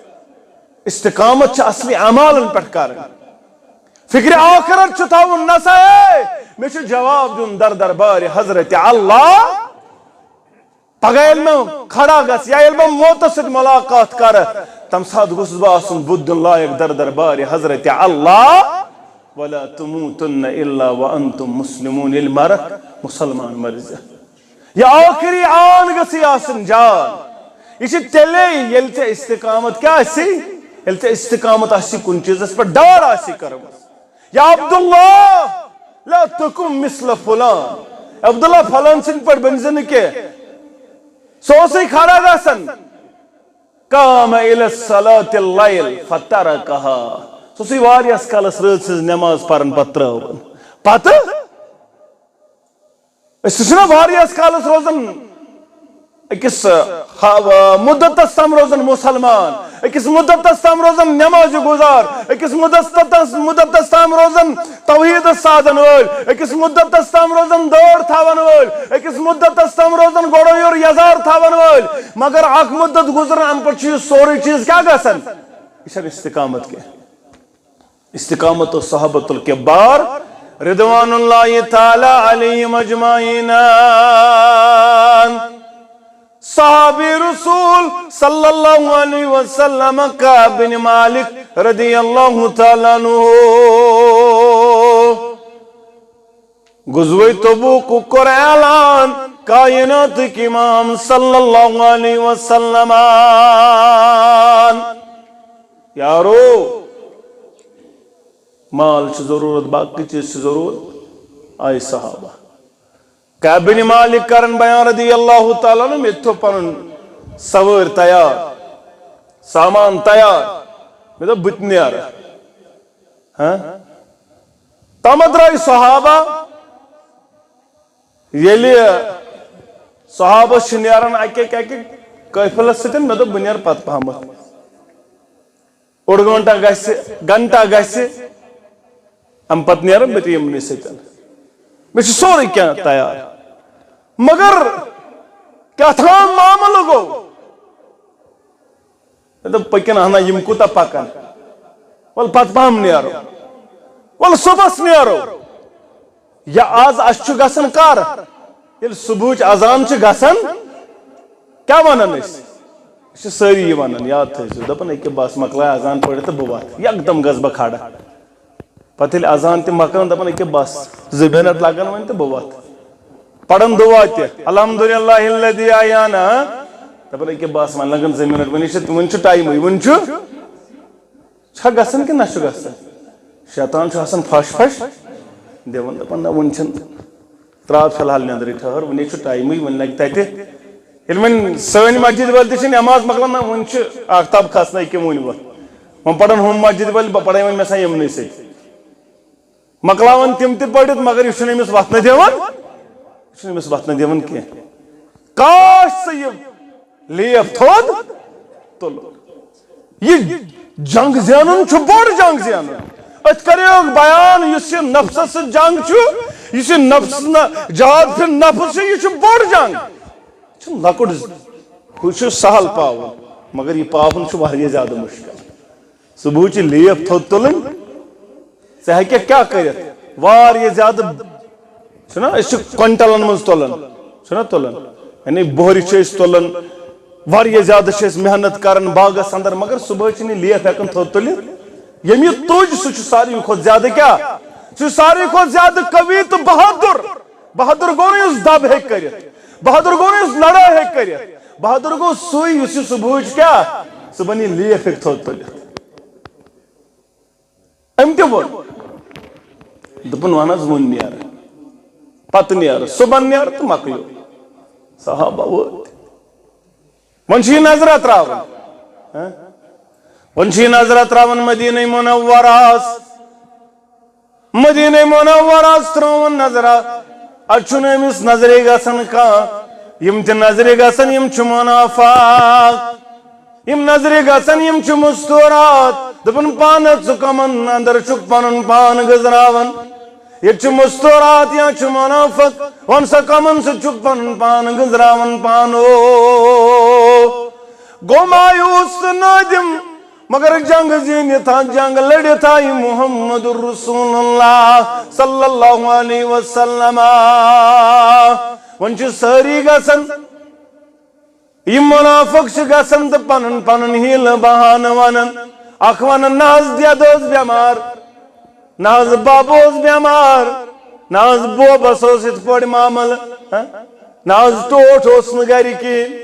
استقامت چھِ اصلی اعمالن پٮ۪ٹھ کرٕنۍ۔ فکر آخرت چھُ تھاوُن، نہ سا اے، مےٚ چھُ جواب دیُن در دربارِ حضرت اللہ۔ پگاہ ییٚلہِ مےٚ کھڑا گژھٕ یا ییٚلہِ بہٕ موتس سۭتۍ ملاقات کرٕ، تمہِ ساتہٕ گوٚژھُس بہٕ آسُن بُتھ دیُن لایق در دربارِ حضرت اللہ۔ ولا تموتن الا وانتم مسلمون، ییٚلہِ مرکھ، مسلمان مرزِ۔ یہِ آخری آن گٔژھٕے آسٕنۍ جان۔ یہِ چھِ تیٚلے، ییٚلہِ ژےٚ استقامت کیٛاہ آسی؟ ییٚلہِ ژےٚ استقامت آسی، کُنہِ چیٖزس پٮ۪ٹھ ڈار آسی کٔرمٕژ۔ یا عبداللہ، لا تکم مثل فلان۔ عبداللہ، فلان سٕنٛدۍ پٲٹھۍ بٔنۍ زِ نہٕ کینٛہہ۔ سُہ اوسُے کھڑا گژھان۔ قام الی الصلاۃ اللیل فترکہا۔ سُہ اوسُے واریاہس کالس رٲژ ہٕنٛز نماز پران، پتہٕ ترٲوٕن۔ پتہٕ أسۍ چھِنہ واریاہس کالس روزان أکِس، آ، ہا-، آ، مدتس تام روزان مسلمان، أکِس مدتس تام روزان نماز گزار، أکِس مدتس، مدتس تام روزان توحیٖدس سادن وٲلۍ، أکِس مدتس تام روزان دٲڑ تھاون وٲلۍ، أکِس مدتس تام روزان گۄڈو یور یزار تھاون وٲلۍ۔ مگر اکھ مدت گُزران، امہِ پتہٕ چھُ یہِ سورُے چیٖز کیٛاہ گژھان؟ یہِ چھنہٕ استقامت کینٛہہ۔ استقامت اوس صحابۃ الکبار رضوان اللہ تعالی علیہم اجمعین۔ صحابی رسول صلی اللہ علیہ وسلم کعب بن مالک رضی اللہ تعالی عنہ۔ غزوہ تبوک کوٚر اعلان کائناتٕکۍ امام صلی اللہ علیہ وسلم۔ یارو، مال چھُ ضروٗرت، باقٕے چیٖز چھِ ضروٗرت۔ آے صحابہ۔ کعب بن مالک کرن بیان رضی اللہ تعالیٰ عنہ، مےٚ تہِ تھوٚو پنُن سوٲرۍ تیار، سامان تیار۔ مےٚ دوٚپ، بہٕ تہِ نیرٕ۔ ہاں؟ تَمہِ درٛاے صحابہ، ییٚلہِ صحابس چھِ نیران اَکہِ اَکہِ قٲفلس سۭتۍ، مےٚ دوٚپ، بہٕ نیرٕ پتہٕ پہمتھ۔ اوٚڑ گٲنٛٹہٕ گژھِ، گھنٹہٕ گژھِ، اَمہِ پتہٕ نیرٕ بہٕ تہِ یِمنٕے سۭتۍ۔ مےٚ چھُ سورُے کینٛہہ تیار۔ مگر کیٛاہ تام معاملہٕ گوٚو۔ مےٚ دوٚپ، پٔکِن اہنا، یِم کوٗتاہ پکن۔ وَلہٕ پتہٕ پہم نیرو۔ وَلہٕ صُبحس نیرو۔ یا آز اَسہِ چھُ گژھان کر؟ ییٚلہِ صُبحٕچ اذان چھِ گژھان، کیٛاہ وَنان أسۍ؟ أسۍ چھِ سٲری یہِ وَنان، یاد تھٲیزیو۔ دَپان، أکیٛاہ بس مۄکلاے اذان پٔرِتھ تہٕ بہٕ وَتھٕ۔ یکدم گژھٕ بہٕ کھڑا۔ پتہٕ ییٚلہِ اذان تہِ مۄکلان، دَپان، أکیٛاہ بس، زٕ منٹ لگن وۄنۍ تہٕ بہٕ وَتھٕ۔ پران دعا تہِ، الحمدللہ الذی احیانا۔ دَپان، أکیٛاہ بس، وۄنۍ لگن زٕ منٹ، وۄنۍ چھِ، وۄنۍ چھُ ٹایمٕے، وۄنۍ چھُ، چھا گژھان کِنہٕ نہ چھُ گژھان؟ شیطان چھُ آسان پھش پھش دِوان، دَپان، نہ، وۄنۍ چھِنہٕ، ترٛاو فی الحال نیٚنٛدرٕے، ٹھٔہر، وُنہِ چھُ ٹایمٕے، وُنہِ لگہِ تَتہِ۔ ییٚلہِ وۄنۍ سٲنۍ مسجد وٲلۍ تہِ چھِ نٮ۪ماز مۄکلان، نہ، وُنہِ چھُ آفتاب کھسنَے کہِ وُنہِ وۄتھ۔ وۄنۍ پَرن ہُم مسجد وٲلۍ، بہٕ پَرے وۄنۍ مےٚ سا یِمنٕے سۭتۍ۔ مۄکلاوان تِم تہِ پٔرِتھ، مگر یہِ چھُنہٕ أمِس وۄتھنہٕ دِوان، یہِ چھُنہٕ أمِس وۄتھنہٕ دِوان کینٛہہ۔ کاش ژٕ یہِ لیف تھوٚد تُلُن۔ یہِ جنگ زینُن چھُ بوٚڑ جنگ زینُن۔ أتھۍ کریوکھ بیان، یُس یہِ نفسس سۭتۍ جنگ چھُ، یُس یہِ نفس نہ، جہاد فی نفس چھُ، یہِ چھُ بوٚڑ جنگ۔ یہِ چھُنہٕ لۄکُٹ، ہُہ چھُ سہل پاوُن، مگر یہِ پاوُن چھُ واریاہ زیادٕ مُشکل۔ صبحٕچ لیف تھوٚد تُلٕنۍ، ژٕ ہیٚککھ کیٛاہ کٔرِتھ؟ واریاہ زیادٕ چھُنہ، أسۍ چھِ کوینٹلن منٛز تُلان، چھُنہ تُلان؟ یعنی بۄہرِ چھِ أسۍ تُلان، واریاہ زیادٕ چھِ أسۍ محنت کران باغس اندر، مگر صبحٲے چھِنہٕ یہِ لیف ہٮ۪کان تھوٚد تُلِتھ۔ ییٚمۍ یہِ تُج، سُہ چھُ ساروی کھۄتہٕ زیادٕ کیٛاہ؟ سُہ چھُ ساروی کھۄتہٕ زیادٕ قوی تہٕ بہادُر۔ بہادُر گوٚو نہٕ یُس دب ہیٚکہِ کٔرِتھ، بہادُر گوٚو نہٕ یُس لڑٲے ہیٚکہِ کٔرِتھ، بہادُر گوٚو سُے یُس یہِ صبحٲے چھُ کیٛاہ؟ صبحن یہِ لیف ہیٚکہِ تھوٚد تُلِتھ۔ أمۍ تہِ ووٚن، دوٚپُن، "وَن حظ، وُنۍ نیر، پتہٕ نیر، صُبحن نیر تہٕ مۄکلیو۔" صحابہ وٲتۍ۔ وۄنۍ چھُ یہِ نظرہ ترٛاوان۔ ہہ؟ وۄنۍ چھُ یہِ نظرہ ترٛاوان مدینہ منورہ۔ مدینہ منورہ ترٛٲوٕن نظرہ۔ اتہِ چھُنہٕ أمِس نظرِ گژھان کانٛہہ۔ یِم تہِ نظرِ گژھن، یِم چھِ منافق۔ یِم نظرِ گژھن، یِم چھِ مستورات۔ دوٚپُن، پانہٕ ژٕ کمن اندر چھُکھ پنُن پان گٔنزراوان؟ ییٚتہِ چھِ مستورات یا چھِ منافق۔ وَن سا، کمن سۭتۍ چھُکھ پنُن پان گٔنزراوان پانو؟ گوٚو مایوس تہٕ نٲدِم، مگر جنگ زیٖنِتھ آ، جنگ لٔڑِتھ آیہِ محمد رسول اللہ صلی اللہ علیہ وسلم۔ وۄنۍ چھِ سٲری گژھان، یِم منافق چھِ گژھان تہٕ پنُن پنُن حیٖلہٕ بہانہٕ ونان۔ اکھ ونان، "نہ حظ، دٮ۪د اوس بٮ۪مار، نہ حظ، بب اوس بٮ۪مار، نہ حظ، بوبس اوس یِتھ پٲٹھۍ معاملہٕ، ہہ؟ نہ حظ، ٹوٹھ اوس نہٕ گرِ کِہیٖنۍ۔"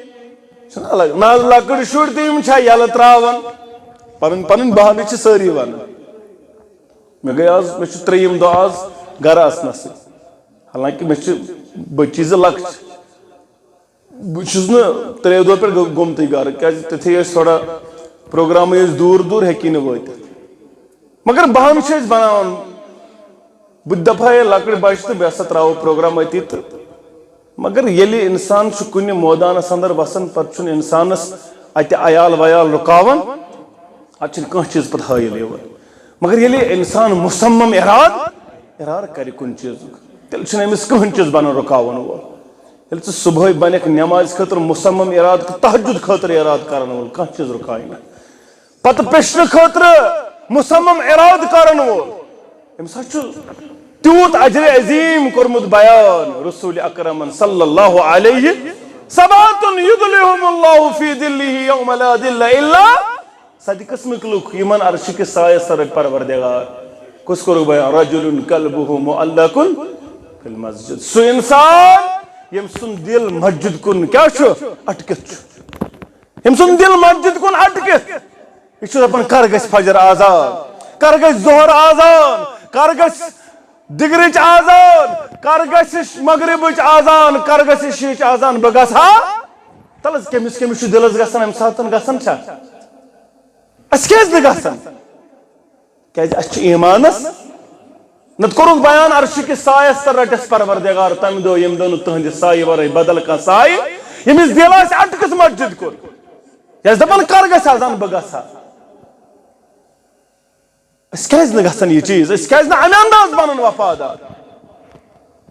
چھُنہ الگ، نہ حظ، لۄکٕٹۍ شُرۍ تہِ یِم چھا یَلہٕ ترٛاوان؟ پَنٕنۍ پَنٕنۍ بہانہٕ چھِ سٲری وَنان۔ مےٚ گٔے آز، مےٚ چھُ ترٛیٚیِم دۄہ آز گَرٕ اَژنَسٕے۔ حالانکہِ مےٚ چھِ بٔچی زٕ لۄکچہِ۔ بہٕ چھُس نہٕ ترٛیٚیو دۄہو پٮ۪ٹھ گوٚ-، گوٚمتُے گَرٕ، کیٛازِ تِتھُے ٲسۍ تھوڑا پروگرامٕے ٲسۍ دوٗر دوٗر، ہیٚکی نہٕ وٲتِتھ۔ مگر بہانہٕ چھِ أسۍ بَناوان۔ بہٕ تہِ دَپہٕ ہا، ہے، لۄکٕٹۍ بَچہٕ تہٕ بیٚیہِ ہسا ترٛاوو پروگرام أتی تہٕ۔ مگر ییٚلہِ اِنسان چھُ کُنہِ مٲدانَس اَندَر وَسان، پَتہٕ چھُنہٕ اِنسانَس اَتہِ عیال ویال رُکاوان، اَتہِ چھُنہٕ کانٛہہ چیٖز پَتہٕ حٲیِل یِوان۔ مگر ییٚلہِ اِنسان مُصمم اِرادٕ، اِرادٕ کَرِ کُنہِ چیٖزُک، تیٚلہِ چھُنہٕ أمِس کٕہٕنۍ چیٖز بَنان رُکاوَن وول۔ ییٚلہِ ژٕ صُبحٲے بَنَکھ نٮ۪مازِ خٲطرٕ مُصمم اِرادٕ، تہجُد خٲطرٕ اِرادٕ کَرَن وول، کانٛہہ چیٖز رُکاوِ نہٕ۔ پتہٕ پرٛژھنہٕ خٲطرٕ مُصمم اِرادٕ کرن وول، أمِس حظ چھُ تیوٗت اجرِ عظیٖم کوٚرمُت بیان رسول اکرمن صلی اللہ علیہ، "سبعة یظلهم اللہ فی ظلہ یوم لا ظل الا۔" سَتہِ قٕسمٕکۍ لُکھ، یِمن عرشہِ کِس سایس تل رٹہِ پروردگار۔ کُس کوٚرُکھ بیان؟ "رجل قلبہ معلق فی المسجد"۔ سُہ انسان، ییٚمۍ سُنٛد دِل مسجد کُن کیٛاہ چھُ؟ اٹکِتھ چھُ۔ أمۍ سُنٛد دِل مسجد کُن اٹکِتھ۔ یہِ چھُ دَپان، کر گژھِ فجر آزان؟ کر گژھِ ظہر آزان؟ کر گژھِ دِگرٕچ آزان؟ کر گژھِ مغربٕچ آزان؟ کر گژھِ عشاہٕچ آزان؟ بہٕ گژھٕ ہا۔ تَلہٕ حظ، کٔمِس کٔمِس چھُ دِلَس گژھان اَمہِ ساتہٕ؟ گژھان چھا؟ اَسہِ کیٛازِ نہٕ گژھان؟ کیٛازِ اَسہِ چھُ ایٖمانَس۔ نَتہٕ کوٚرُکھ بیان، عرشہِ کِس سایَس تَل رَٹٮ۪س پروردگار تَمہِ دۄہ، ییٚمہِ دۄہ نہٕ تُہٕنٛدِ سایہِ وَرٲے بدل کانٛہہ سایہِ، ییٚمِس دِل آسہِ اَٹکِتھ مسجد کُن۔ یہِ آسہِ دَپان، کر گژھِ اذان، بہٕ گژھٕ ہا۔ أسۍ کیٛازِ نہٕ گژھان یہِ چیٖز؟ أسۍ کیٛازِ نہٕ اَمہِ انداز بَنان وفادار؟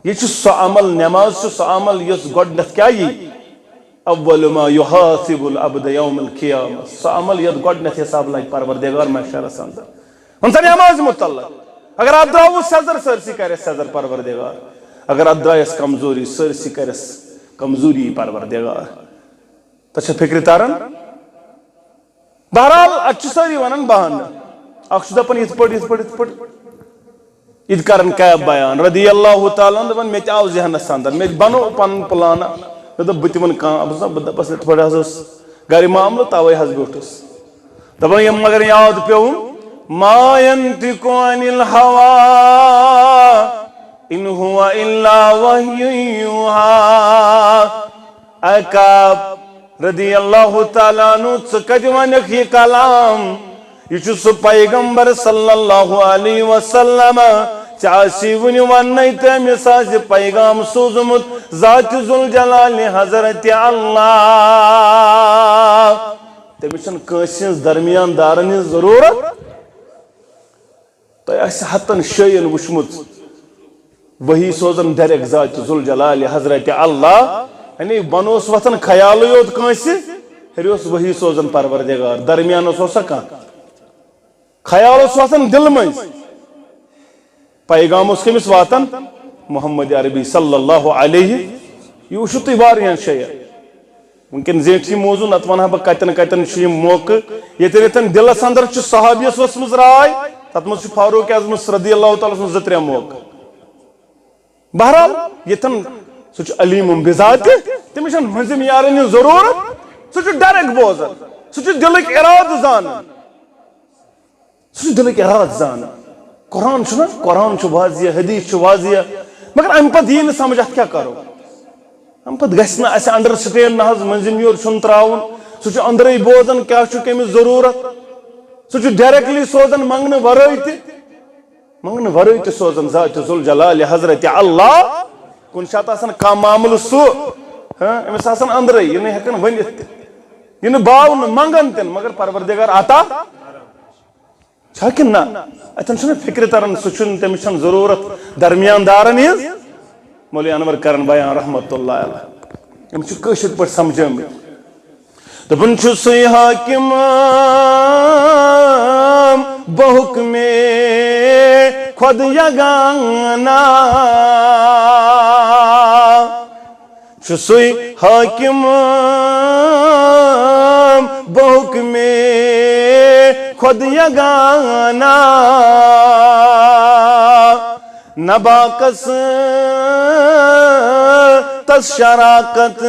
یہِ چھُ سُہ عمل، نٮ۪ماز چھُ سُہ عمل یُس گۄڈٕنٮ۪تھ کیٛاہ یی؟ اول ما یحاسب العبد یوم القیامہ، سُہ عمل یَتھ گۄڈٕنٮ۪تھ حساب لگہِ پروردگار محشرس اندر۔ وۄنۍ زن نٮ۪مازِ متعلق، اگر اتھ درٛاوُس سٮ۪زر، سٲرسٕے کرٮ۪س سٮ۪زر پروردگار۔ اگر اتھ درٛایس کمزوری، سٲرسٕے کرٮ۪س کمزوری پروردگار۔ تۄہہِ چھا فکرِ تران؟ بہرحال، اتہِ چھِ سٲری ونان بہانہٕ۔ اکھ چھُ دپان یِتھ پٲٹھۍ، یِتھ پٲٹھۍ، یِتھ پٲٹھۍ۔ یہِ تہِ کران کیب بیان رضی اللہ تعالیٰ عنہ، دپان، مےٚ تہِ آو ذہنس اندر، مےٚ تہِ بنوو پنُن پلانہ۔ مےٚ دوٚپ، بہٕ تہِ ونہٕ کانٛہہ، بہٕ دوٚپس، یِتھ پٲٹھۍ حظ اوس گرِ معاملہٕ، توے حظ بیوٗٹھُس۔ دپان، یِم مگر یاد پیوٚوُم، ما ینطق عن الہوی ان ہو الا وحی یوحی۔ اے کعب رضی اللہ تعالیٰ عنہ، ژٕ کتہِ ونکھ یہِ کلام؟ یہِ چھُ سُہ پیغمبر صلی اللہ علیہ وسلم، ژےٚ آسی وُنہِ وننے تہٕ أمِس آسہِ پیغام سوٗزمُت ذات ذوالجلال حضرت اللہ۔ تٔمِس چھنہٕ کٲنٛسہِ ہٕنٛز درمیان دارن ہٕنٛز ضروٗرت۔ تۄہہِ آسہِ ہتن جاین وٕچھمُت وحی سوزان ڈائریکٹ ذات ذوالجلال حضرت اللہ۔ یعنی بۄنہٕ اوس وۄتھان خیالٕے یوت کٲنٛسہِ، ہیٚرِ اوس وحی سوزان پروردگار، درمیانس اوسا کانٛہہ؟ خیال اوس وۄتھان دِلہٕ مٔنٛزۍ۔ پیغام اوس کٔمِس واتان؟ محمد عربی صلی اللہ علیہ۔ یہِ وٕچھِو تُہۍ واریاہن جاین۔ وٕنکیٚن زیٖٹھ یہِ موضوع، نتہٕ ونہٕ ہا بہٕ کتٮ۪ن کتٮ۪ن چھُ یہِ موقعہٕ۔ ییٚتٮ۪ن ییٚتٮ۪ن دِلس اندر چھُ صحابیس ؤژھمٕژ راے، تتھ منٛز چھُ فاروق اعظمس رضی اللہ تعالیٰ سُنٛد زٕ ترٛےٚ موقعہٕ۔ بہرحال، ییٚتٮ۪ن سُہ چھُ علیم بذاتِ، تٔمِس چھَنہٕ مٔنٛزِم یارن ہٕنٛز ضروٗرت، سُہ چھُ ڈائریکٹ بوزان، سُہ چھُ دِلٕکۍ ارادٕ زانان۔ سُہ چھُ دِلٕکۍ ارادٕ زانان۔ قرآن چھُنہ، قرآن چھُ واضح، حدیث چھُ واضح، مگر امہِ پتہٕ یی نہٕ سمجھ اتھ کیٛاہ کرو۔ امہِ پتہٕ گژھِ نہٕ اسہِ understand نہ حظ، مٔنٛزِم یور چھُنہٕ تراوُن، سُہ چھُ أنٛدرٕے بوزان کیٛاہ چھُ کٔمِس ضروٗرت، سُہ چھُ directly سوزان منٛگنہٕ ورٲے تہِ، منٛگنہٕ ورٲے تہِ سوزان ذات ذوالجلال حضرت اللہ۔ کُنہِ ساتہٕ آسان کانٛہہ معاملہٕ سُہ، ہاں، أمِس آسان أنٛدرٕے، یہِ نہٕ ہٮ۪کان ؤنِتھ تہِ، یہِ نہٕ باو نہٕ منٛگان تہِ نہٕ، مگر پروردگار عطا چھا کِنہٕ نہ؟ اتٮ۪ن چھُنہٕ فکرِ تران، سُہ چھُنہٕ، تٔمِس چھَنہٕ ضروٗرت درمیان دارن ہٕنٛز۔ مولوی انور کرن بیان رحمت اللہ علیہ، أمۍ چھُ کٲشِر پٲٹھۍ سمجھٲمٕتۍ۔ دوٚپُن چھُ سُے حٲکِم بحُکمِ خۄد یگانہ۔ چھُ سُے حٲکِم بحُکمِ خۄد یگانہ۔ نہ باکس تس شراکت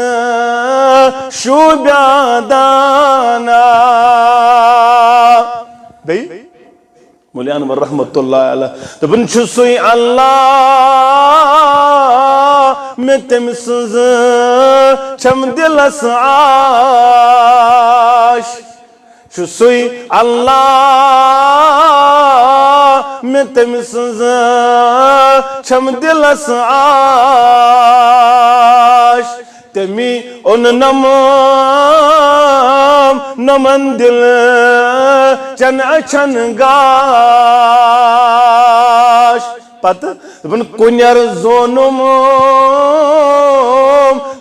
شوبیہ دانہ۔ بیٚیہِ؟ مولوی انور رحمت اللہ علیہ۔ دوٚپُن چھُ سُے اللہ، مےٚ تٔمۍ سٕنٛز چھم دِلس آش۔ چھُ سُے اللہ، مےٚ تٔمۍ سٕنٛز چھم دِلس آش۔ تٔمی اوٚن نم نمن دِل چن اچھن گاش۔ پتہٕ دوٚپُن، کُنٮ۪ر زونُم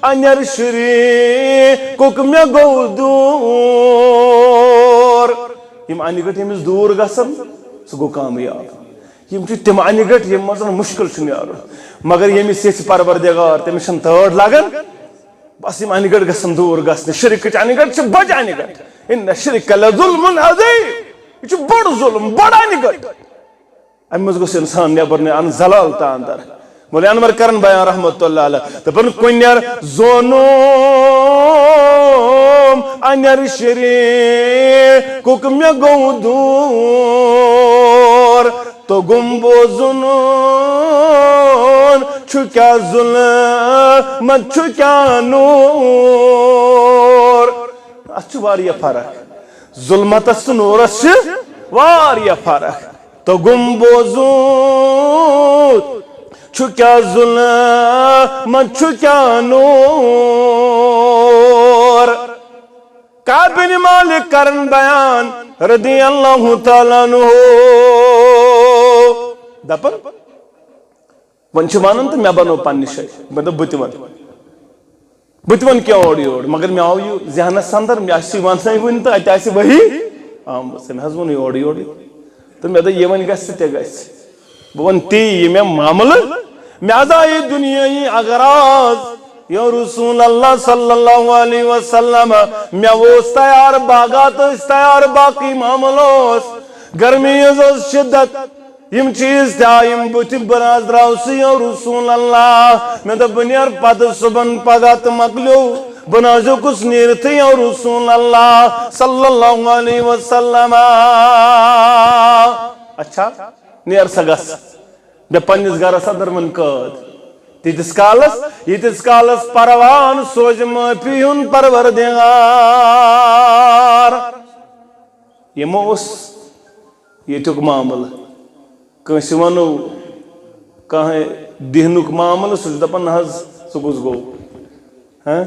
انٮ۪ر شریٖکُک مےٚ گوٚو دوٗر۔ یِم انہِ گٔٹۍ ییٚمِس دوٗر گژھن، سُہ گوٚو کامیاب۔ یِم چھِ تِم انہِ گٔٹۍ، یِم منٛز مُشکِل چھُ نیرُن۔ مگر ییٚمِس یژھِ پروردگار، تٔمِس چھَنہٕ تٲر لگان۔ بس یِم انہِ گٔٹۍ گژھن دوٗر گژھنہِ۔ شرکٕچ انہِ گٔٹۍ چھِ بٔڑ انہِ گٔٹۍ۔ ان الشرک لظلم عظیم۔ یہِ چھُ بوٚڑ ظلم، بٔڑ انہِ گٔٹۍ۔ امہِ منٛز گوٚژھ انسان نٮ۪بر نیرُن، زلال تہٕ اندر۔ مولوی انور کرن بیان رحمت اللہ علیہ۔ دپان، کُنٮ۪ر زونُم انٮ۪ر شریٖکُک مےٚ گوٚو دوٗر۔ توٚگُم بوزُن چھُ کیٛاہ ظُلمت چھُ کیٛاہ نوٗر۔ اتھ چھُ واریاہ فرق۔ ظُلمتس تہٕ نوٗرس چھِ واریاہ فرق۔ توٚگُم بوزُن چھُ کیٛاہ ظُلمت چھُ کیٛاہ نوٗر۔ کعب بن مالک کرن بیان رضی اللہ تعالیٰ عنہ۔ دپان، وۄنۍ چھِ ونان تہٕ مےٚ بنوو پننہِ جایہِ۔ مےٚ دوٚپ، بہٕ تہِ ونہٕ۔ بہٕ تہِ ونہٕ کینٛہہ اورٕ یورٕ، مگر مےٚ آو یہِ ذہنس اندر، مےٚ آسہِ یہِ ونسٕے وُنہِ تہٕ اتہِ آسہِ وحی آمٕژ۔ مےٚ حظ ووٚن یورٕ یورٕ۔ تہٕ مےٚ دوٚپ، یہِ وۄنۍ گژھِ تہٕ تہِ گژھِ۔ بہٕ وَنہٕ تی، یہِ مےٚ معاملہٕ۔ مےٚ حظ آیہِ دُنیٲیی اغراض۔ یا رسول اللہ صلی اللہ علیہ وسلم، مےٚ اوس تیار، باغات ٲسۍ تیار، باقٕے معاملہٕ اوس۔ گرمی حظ ٲس شدت۔ یِم چیٖز تہِ آیِم بُتھِ، بہٕ نہ حظ درٛاوسٕے یا رسول اللہ۔ مےٚ دوٚپ، بہٕ نیرٕ پتہٕ صُبحن پگاہ تہٕ مۄکلیو۔ بہٕ نہ حظ ہیوٚکُس نیٖرتھٕے یا رسول اللہ صلی اللہ علیہ وسلم۔ اچھا، نیر سا گژھ۔ مےٚ پننِس گرس اندر وۄنۍ قٲد۔ تیٖتِس کالس، ییٖتِس کالس پروان سوزِ معٲفی ہُنٛد پروردگار۔ یہِ ما اوس ییٚتیُک معاملہٕ؟ کٲنٛسہِ ونو کانٛہہ دِہنُک معاملہٕ، سُہ چھُ دپان، نہ حظ، سُہ کُس گوٚو؟ ہاں؟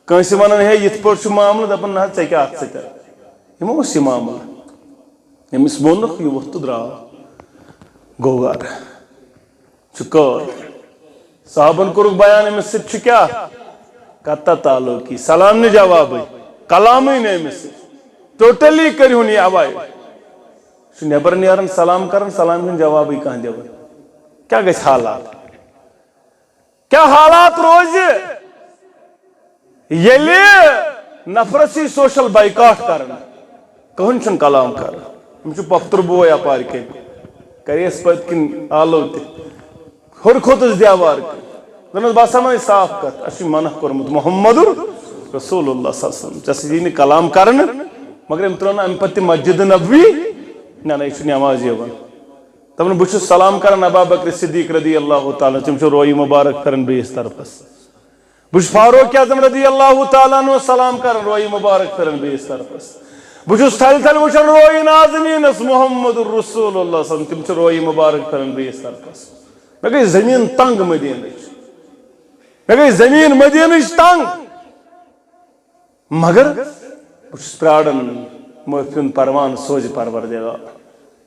کٲنٛسہِ ونان، ہے، یِتھ پٲٹھۍ چھُ معاملہٕ، دپان، نہ حظ، ژےٚ کیٛاہ اَتھ سۭتۍ؟ یہِ ما اوس یہِ معاملہٕ؟ أمِس ووٚنُکھ، یہِ ووٚتھ تہٕ درٛاو، گوٚو گرٕ۔ چھُ قٲد۔ صحابن کوٚرُکھ بیان، أمِس سۭتۍ چھُ کیٛاہ؟ قطع تعلقی، سلام نہٕ جوابٕے، کلامٕے نہٕ أمِس سۭتۍ۔ Totally کٔرِہُن یہِ avoid۔ چھُ نٮ۪بر نیران، سلام کران، سلام ہُنٛد جوابٕے کانٛہہ دِوان۔ کیٛاہ گژھِ حالات؟ کیٛاہ حالات روزِ، ییٚلہِ نفرس یی social boycott کرنہٕ؟ کٕہٕنۍ چھُنہٕ کلام کران۔ أمِس چھُ پۄپھتُر بوے اپارِ کِنۍ، کرِ اَسہِ پٔتۍ کِنۍ آلو تہِ۔ ہیوٚر کھوٚتُس دیوار کِنۍ۔ دوٚپمَس، "بہٕ ہسا وَنَے صاف کَتھ، اَسہِ چھُ منع کوٚرمُت محمد رسول اللہ صلی اللہ علیہ وسلم۔ ژےٚ سۭتۍ یی نہٕ کلام کرنہٕ۔" مگر أمۍ ترٛٲو نہٕ اَمہِ پتہٕ تہِ مسجد نبوی۔ نہ، نہ، یہِ چھُ نٮ۪مازِ یِوان۔ دَپان، بہٕ چھُس سلام کران ابا بکر صدیق رضی اللہ تعالیٰ، تِم چھِ رویہِ مُبارک پھِران بیٚیِس طرفس۔ بہٕ چھُس فاروق اعظم رضی اللہ تعالیٰ عنہ سلام کران، رویہِ مُبارک پھِران بیٚیِس طرفس۔ بہٕ چھُس تھلہِ تھلہِ وٕچھان رویہِ نازنیٖنس محمد رسول اللہ صلی اللہ علیہ وسلم، تِم چھِ رویہِ مُبارک پھِران بیٚیِس طرفس۔ مےٚ گٔے زٔمیٖن تنگ مدیٖنٕچ، مےٚ گٔے زٔمیٖن مدیٖنٕچ تنگ۔ مگر بہٕ چھُس پرٛاران معٲفی ہُنٛد پروان سوزِ پروردگار۔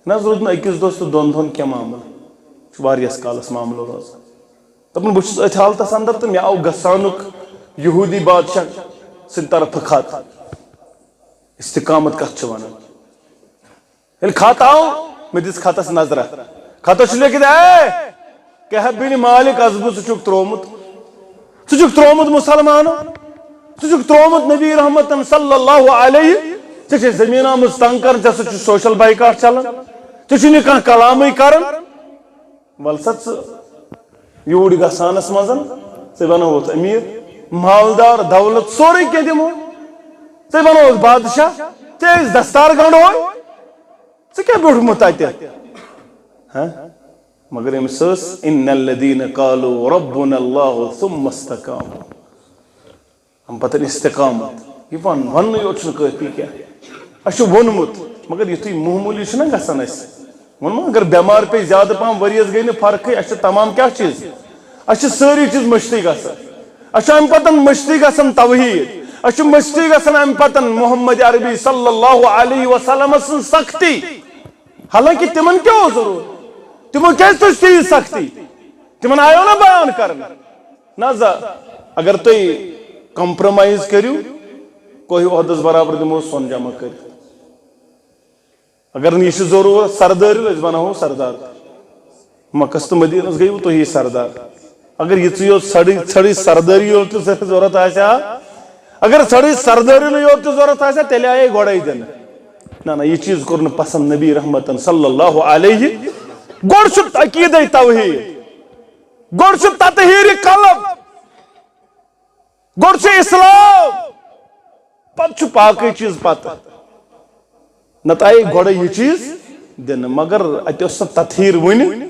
نہ حظ روٗد نہٕ أکِس دۄہَس تہٕ دۄن دۄہَن کینٛہہ معاملہٕ، چھُ واریاہَس کالَس معاملہٕ روزان۔ دَپان، بہٕ چھُس أتھۍ حالتَس اَندَر تہٕ مےٚ آو گژھانُک یہوٗدی بادشاہ سٕنٛدِ طرفہٕ خط، استقامت کَتھ چھِ وَنان۔ ییٚلہِ خط آو، مےٚ دِژ خطس نظرہ۔ خطس چھُ لیکھِتھ، "اے کہب بن مالک، از بہٕ ژٕ چھُکھ ترٛوومُت، ژٕ چھُکھ ترٛوومُت مُسلمانو، ژٕ چھُکھ ترٛوومُت نبی رحمتن صلی اللہ علیہ، ژےٚ چھے زٔمیٖن آمٕژ تنگ کرنہٕ، ژےٚ سۭتۍ چھُ سوشل بایکاٹ چلان، ژےٚ چھُنہٕ یہِ کانٛہہ کلامٕے کران۔ ول سا ژٕ یوٗرۍ گژھانس منٛز، ژٕ بنووُتھ امیر، مالدار، دولت، سورُے کینٛہہ دِمو، ژٕ بنووُتھ بادشاہ، ژےٚ ٲسۍ دستار گنڈوے، ژٕ کیٛاہ بیوٗٹھمُت تتہِ؟" ہاں؟ مگر أمِس ٲس، "ان الذین قالوا ربنا اللہ ثم استقاموا"۔ اَمہِ پتہٕ استقامت۔ یہِ وَن-، وَننُے یوت چھُنہٕ کٲفی کینٛہہ۔ اَسہِ چھُ ووٚنمُت، مگر یُتھُے معموٗلی چھُنہ گژھان اَسہِ۔ ووٚنمُت، اگر بٮ۪مار پیٚیہِ زیادٕ پَہَم، ؤریَس گٔے نہٕ فرقٕے، اَسہِ چھِ تمام کیٛاہ چیٖز؟ اَسہِ چھِ سٲری چیٖز مٔشتٕے گژھان۔ اَسہِ چھُ اَمہِ پَتَن مٔشتٕے گژھان توحیٖد۔ اَسہِ چھُ مٔشتٕے گژھان اَمہِ پَتَن محمد عربی صلی اللہ علیہ وسلم سٕنٛز سختی۔ حالانکہ تِمن کیٛاہ اوس ضروٗرت؟ تِمو کیٛازِ تُج تیٖژ سختی؟ تِمن آیو نہ بیان کرنہٕ؟ نہ زا، اگر تُہۍ compromise کٔرِو، کوہہِ احدس برابر دِمو سۄن جمع کٔرِتھ۔ اگر نہٕ یہِ چھِ ضروٗرت سردٲری، أسۍ بناوو سردار۔ مکس تہٕ مدیٖنس گٔیوٕ تُہی سردار۔ اگر یِژٕے یوت ژھرٕے، ژھرٕے سردٲری یوت تہِ ضروٗرت آسہِ ہا، اگر ژھرٕے سردٲری یوت تہِ ضروٗرت آسہِ ہا، تیٚلہِ آیے گۄڈَے دِنہٕ۔ نہ، نہ، یہِ چیٖز کوٚر نہٕ پسند نبی رحمتن صلی اللہ علیہ۔ گۄڈٕ چھُ عقیدے توحید، گۄڈٕ چھُ تطہیر قلب، گۄڈٕ چھُ اسلام، پتہٕ چھُ باقٕے چیٖز پتہٕ۔ نتہٕ آیے گۄڈے یہِ چیٖز دِنہٕ، مگر اتہِ اوس نہٕ تطہیر وُنہِ،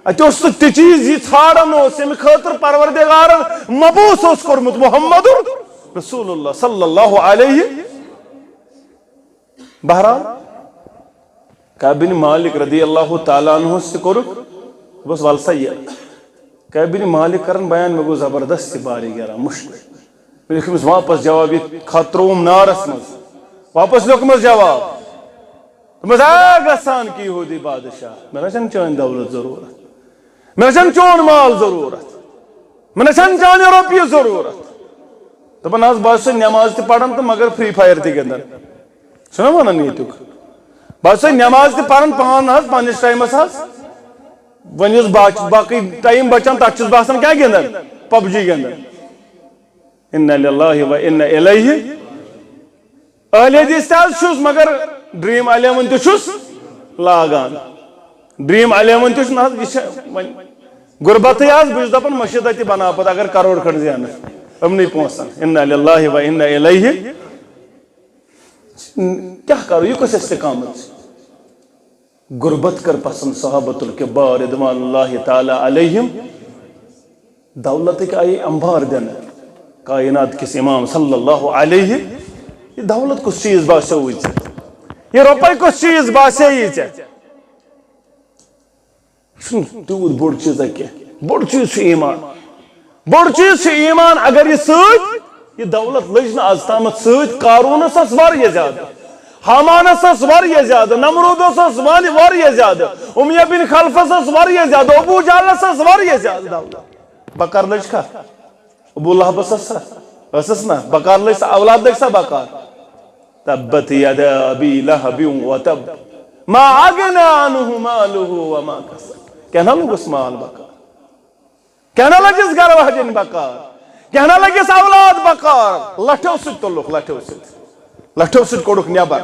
اتہِ اوس نہٕ تہِ چیٖز یہِ ژھانڈان اوس، ییٚمہِ خٲطرٕ پروردگارن مبعوث اوس کوٚرمُت محمد رسول اللہ صلی اللہ علیہ۔ بہرحال، کعب بن مالک رضی اللہ تعالیٰ عنہ تہِ کوٚرُکھ، بس ول سا یہِ۔ کعب بن مالک کرن بیان، مےٚ گوٚو زبردست یہِ بارِ گیران، مُشکِل۔ مےٚ لیوٚکھ أمِس واپس جواب، یہِ خط ترٛووُم نارس منٛز۔ واپس لیوٚکھ أمِس جواب۔ دوٚپمس، "آ، گژھان کہِ یہوٗدی بادشاہ، مےٚ نہ چھَنہٕ چٲنۍ دولت ضروٗرت۔ مےٚ نہ چھَنہٕ چون مال ضروٗرت۔ مےٚ نہ چھَنہٕ چانہِ رۄپیہِ ضروٗرت۔" دَپان، "نہ حظ، بہٕ حظ چھُسَے نٮ۪ماز تہِ پَران تہٕ مگر Free Fire تہِ گِنٛدان۔" چھُنہ وَنان ییٚتیُک؟ "بہٕ حظ چھُسَے نٮ۪ماز تہِ پَران پانہٕ حظ، پنٛنِس ٹایمَس حظ۔ وۄنۍ یُس باق-، باقٕے ٹایم بَچان، تَتھ چھُس بہٕ آسان کیٛاہ گِنٛدان؟ پب جی گِنٛدان۔" انا للہ و انا الیہ۔ اہل حدیث تہِ حظ چھُس، مگر Dream Eleven تہِ چھُس لاگان۔ Dream Eleven تہِ چھُ نہ حظ، یہِ چھےٚ وۄنۍ غربتٕے حظ۔ بہٕ چھُس دَپان، مٔشیٖد تہِ بَناو پَتہٕ، اگر کَرور کھنٛڈ زینہٕ یِمنٕے پونٛسَن۔ انا للہ و انا الیہ۔ کیٛاہ کَرو، یہِ کُس استقامت چھُ؟ غربت کر پسند صحابت الکبار رضوان اللہ تعالیٰ علیہم۔ دولتٕکۍ آیے انبار دِنہٕ کائنات کِس امام صلی اللہ علیہ۔ یہِ دولت کُس چیٖز باسیووُے ژےٚ؟ یہِ رۄپے کُس چیٖز باسییی ژےٚ؟ یہِ چھُنہٕ تیوٗت بوٚڑ چیٖزا کینٛہہ۔ بوٚڑ چیٖز چھُ ایمان۔ بوٚڑ چیٖز چھُ ایمان۔ اگر یہِ سۭتۍ، یہِ دولت لٔج نہٕ از تامَتھ سۭتۍ۔ قارونس ٲس واریاہ زیادٕ، ہامانس ٲس واریاہ زیادٕ، نمرودس ٲس وانہِ-، واریاہ زیادٕ، امیہ بن خلفس ٲس واریاہ زیادٕ، ابو جہلس ٲس واریاہ زیادٕ دولت۔ بکار لٔج کھا؟ ابو لہبس ٲس سا؟ ٲسٕس نا؟ بکار لٔج سا؟ اولاد لٔج سا بکار؟ تبت یدا ابی لہب و تب، ما اغنی عنہ مالہ و ما کسب۔ کیٛاہ نہ لوٚگُس مال بکار؟ کیٛاہ نہ لٔجِس گرٕ واجِنۍ بکار، کیٛاہ نہ لٔگِس اولاد بکار، لٹھیو سۭتۍ تُلُکھ، لٹھیو سۭتۍ، لٹھیو سۭتۍ کوٚڑُکھ نٮ۪بر۔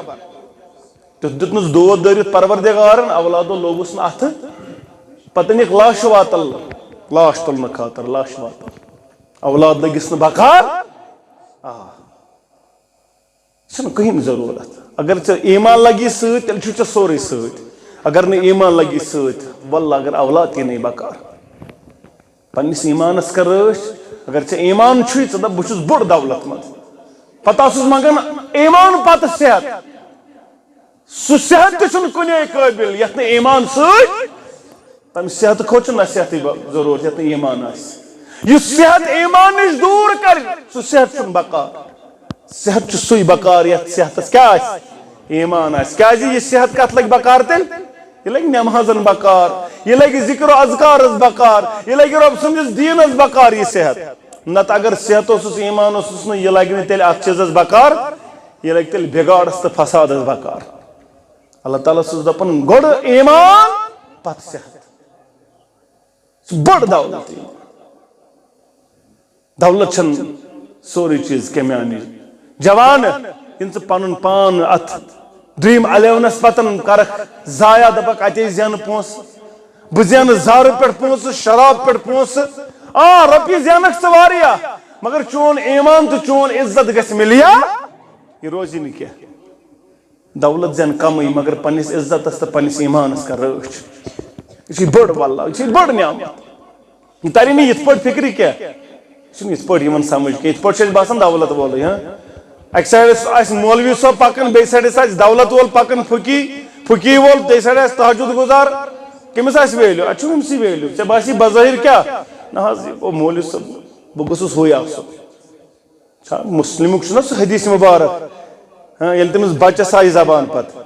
تیُتھ دیُتنَس دود دٲرِتھ پروردگارن، اولادو لوگُس نہٕ اَتھٕ۔ پتہٕ نِکھ لاش واتل، لاش تُلنہٕ خٲطرٕ لاش واتل۔ اولاد لٔگِس نہٕ بکار۔ آ۔ چھنہٕ کٕہٕنۍ ضروٗرت۔ اگر ژےٚ ایمان لگی سۭتۍ، تیٚلہِ چھُ ژےٚ سورُے سۭتۍ۔ اگر نہٕ ایمان لگی سۭتۍ، واللہ اگر اولاد تہِ نہٕ بکار۔ پننِس ایمانس کر رٲچھ۔ اگر ژےٚ ایمان چھُے، ژٕ دپ بہٕ چھُس بوٚڑ دولت مند۔ پتہٕ آسُس منگان ایمان پتہٕ صحت۔ سُہ صحت تہِ چھُنہٕ کُنے قٲبِل یتھ نہٕ ایمان سۭتۍ، تمہِ صحتہٕ کھۄتہٕ چھُ نصیحتٕے ب-، ضروٗرت یتھ نہٕ ایمان آسہِ۔ یُس صحت ایمان نِش دوٗر کرِ، سُہ صحت چھُنہٕ بکار۔ صحت چھُ سُے بکار یتھ صحتس کیٛاہ آسہِ؟ ایمان آسہِ۔ کیٛازِ یہِ صحت کتھ لگہِ بکار تیٚلہِ؟ یہِ لگہِ نمازن بکار، یہِ لگہِ ذکر و اذکارس بکار، یہِ لگہِ رۄب سٕنٛدِس دیٖنس بکار یہِ صحت۔ نتہٕ اگر صحت اوسُس، ایمان اوسُس نہٕ، یہِ لگہِ نہٕ تیٚلہِ اتھ چیٖزس بکار، یہِ لگہِ تیٚلہِ بگاڑس تہٕ فسادس بکار۔ اللہ تعالیٰ چھُس دپان، گۄڈٕ ایمان، پتہٕ صحت۔ سُہ بٔڑ دولت۔ دولت چھنہٕ سورُے چیز کمہِ آیہِ۔ جوان، ییٚلہِ ژٕ پنُن پان اتھ ڈریم الیونس پتن کرکھ ضایع، دپکھ اتے زینہٕ پونسہٕ، بہٕ زینہٕ زہرٕ پٮ۪ٹھ پونسہٕ، شراب پٮ۪ٹھ پونسہٕ۔ آ، رۄپیہِ زینکھ ژٕ واریاہ، مگر چون ایمان تہٕ چون عزت گژھِ ملیا۔ یہِ روزی نہٕ کینٛہہ۔ دولت زینہٕ کمٕے، مگر پننِس عزتس تہٕ پننِس ایمانس کر رٲچھ۔ یہِ چھِ بٔڑ، واللہ، یہِ چھِ بٔڑ نعمت۔ یہِ تری نہٕ یِتھ پٲٹھۍ فکرِ کینٛہہ۔ یہِ چھُنہٕ یِتھ پٲٹھۍ یِوان سمجھ کینٛہہ۔ یِتھ پٲٹھۍ چھُ اَسہِ باسان دولت وولٕے، ہاں۔ اَکہِ side آسہِ مولوی صٲب پکان، بیٚیہِ side آسہِ دولت وول پکان، فقی، فقی وول، تیٚلہِ side آسہِ تہجد گزار۔ کٔمِس آسہِ value؟ اَتہِ چھُ أمسٕے value۔ ژےٚ باسی بظٲہر کیٛاہ؟ نہ حظ، یہِ گوٚو مولوی صٲب، بہٕ گوٚژھُس ہُے آسُن۔ چھا مسلمُک چھُنہ سُہ حدیث مبارک؟ ہاں، ییٚلہِ تٔمِس بچس آیہِ زبان پتہٕ۔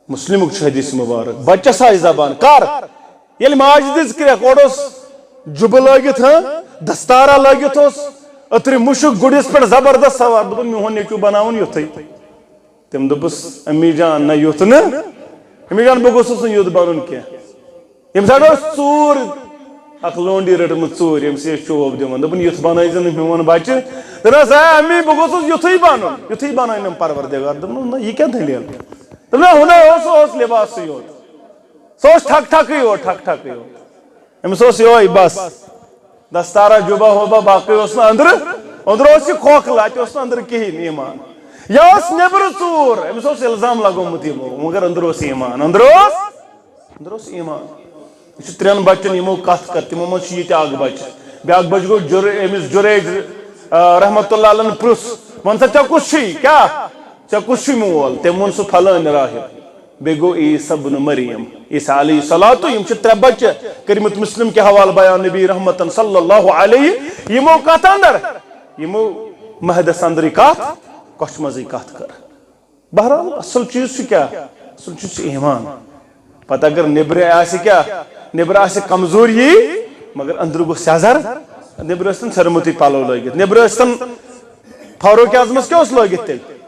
مسلمُک چھُ حدیث مبارک، بچس آیہِ زبان۔ کر؟ ییٚلہِ ماجہِ دِژ کرٛٮ۪کھ، اورٕ اوس جُبہٕ لٲگِتھ، ہاں، دستارا لٲگِتھ اوس، أترِ مُشُک گُرِس پٮ۪ٹھ زبردست سوار۔ دوٚپُن، میون نیٚچوٗ بناوُن یُتھُے۔ تٔمۍ دوٚپُس، امی جان، نہ یُتھ نہٕ۔ امی جان، بہٕ گوٚژھُس نہٕ یُتھ بنُن کینٛہہ۔ ییٚمہِ ساتہٕ اوس ژوٗر، اکھ لونڈی رٔٹمٕژ ژوٗر، ییٚمِس یہِ چوب دِوان۔ دوٚپُن، یُتھ بنٲیزِ نہٕ میون بچہٕ۔ دوٚپنس، ہے امی، بہٕ گوٚژھُس یُتھُے بنُن، یُتھُے بنٲونم پروردگار۔ دوٚپنس، نہ، یہِ کیٛاہ دٔلیٖل؟ دوٚپنس، ہُنہ اوس، سُہ اوس لباسٕے یوت۔ سُہ اوس ٹھک ٹھکٕے یوت، ٹھک ٹھکٕے یوت۔ أمِس اوس یِہوٚے بس۔ دستارا جُبہ ہوبہ، باقٕے اوس نہٕ أنٛدرٕ۔ أنٛدرٕ اوس یہِ کھوکھلہٕ، اَتہِ اوس نہٕ أنٛدرٕ کِہیٖنۍ ایمان۔ یہِ اوس نیٚبرٕ ژوٗر، أمِس اوس اِلزام لگومُت یِمو، مگر أنٛدرٕ اوس ایمان، أنٛدرٕ اوس، أنٛدرٕ اوس ایمان۔ یہِ چھُ ترٛٮ۪ن بچن یِمو کتھ کٔر، تِمو منٛز چھُ یہِ تہِ اکھ بچہٕ۔ بیٛاکھ بچہٕ گوٚو جُر-، أمِس جُریج، آ، رحمتہ اللہ علیہ ہن پرُژھ، وَن سا، ژےٚ کُس چھُے؟ کیٛاہ؟ ژےٚ کُس چھُے مول؟ تٔمۍ ووٚن، سُہ فلٲنۍ راہب۔ بیٚیہِ گوٚو عیسیٰ بن مریم۔ عیسیٰ علیہ الصلوۃ، یِم چھِ ترٛےٚ بچہٕ کٔرمٕتۍ مسلم کہِ حوالہٕ بیان، نبی رحمتن صلی اللہ علیہ۔ یِمو کتھ اندر؟ یِمو مہدس اندرٕے کتھ، کۄچھِ منٛزٕے کتھ کٔر۔ بہرحال، اصل چیز چھُ کیٛاہ؟ اصل چیز چھُ ایمان۔ پتہٕ اگر نیبرٕ آسہِ کیٛاہ؟ نیبرٕ آسہِ کمزوری، مگر اندرٕ گوٚو سیٚزر۔ نیبرٕ ٲسۍ تن ژھرمُتٕے پلو لٲگِتھ، نیبرٕ ٲسۍ تن فاروق اعظمس کیٛاہ اوس لٲگِتھ تیٚلہِ؟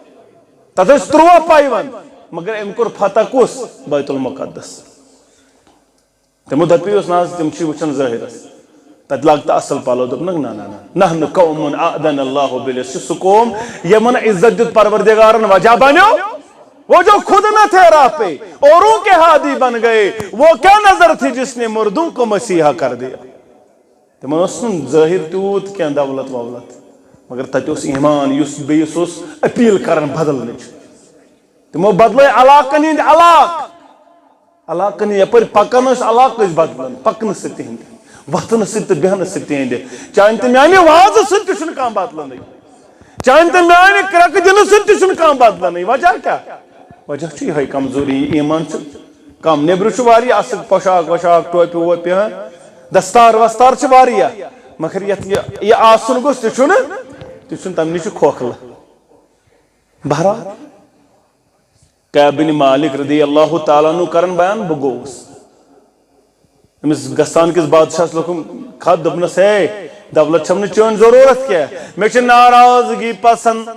تتھ ٲسۍ تُرٛواہ پایونٛد، مگر أمۍ کوٚر فتح کُس؟ بیت المقدس۔ تِمو دپیوس، نہ حظ، تِم چھِ وٕچھان ظٲہرس۔ تتہِ لاگ تہٕ اصل پلو۔ دوٚپنکھ، نہ، نہ، نہ، نحن قوم اعزنا اللہ بالعز، چھُ سُہ قوم یِمن عزت دیُت پروردگارن، وجہ بنیو، وہ جو خود نہ تھے راہ پہ، اوروں کے ہادی بن گئے، وہ کیا نظر تھی جس نے مردوں کو مسیحا کر دیا۔ تِمن اوس نہٕ ظٲہر تیوٗت کینٛہہ دولت وولت، مگر تتہِ اوس ایمان، یُس بیٚیِس اوس اپیل کران بدلنٕچ۔ تِمو بدلٲے علاقن ہٕنٛدۍ علاقہٕ۔ علاقن یپٲرۍ پکان ٲسۍ، علاقہٕ ٲسۍ بدلان، پکنہٕ سۭتۍ تِہنٛدِ، وتھنہٕ سۭتۍ تہٕ بیہنہٕ سۭتۍ تِہنٛدِ۔ چانہِ تہٕ میانہِ وازٕ سۭتۍ تہِ چھُنہٕ کانٛہہ بدلانٕے۔ چانہِ تہٕ میانہِ کرٛٮ۪کہٕ دِنہٕ سۭتۍ تہِ چھُنہٕ کانٛہہ بدلانٕے۔ وجہ کیٛاہ؟ وجہ چھُ یِہوٚے کمزوری، یہِ ایمان چھُ کم۔ نیبرٕ چھُ واریاہ اصٕل پوشاک ووشاک، ٹوپہِ ووپہِ، ہاں، دستار وستار چھِ واریاہ، مگر یتھ یہِ، یہِ آسُن گوٚژھ، تہِ چھُنہٕ، تہِ چھُنہٕ، تمہِ نِش چھُ کھوکھلہٕ۔ بہرحال، کعب بن مالک رضی اللہ تعالیٰ عنہ کرن بیان، بہٕ گوٚوُس۔ أمِس گستان کِس بادشاہس لوٚگُم خط، دوٚپنس، ہے، دولت چھم نہٕ چٲنۍ ضروٗرت کینٛہہ، مےٚ چھِ ناراضگی پسند،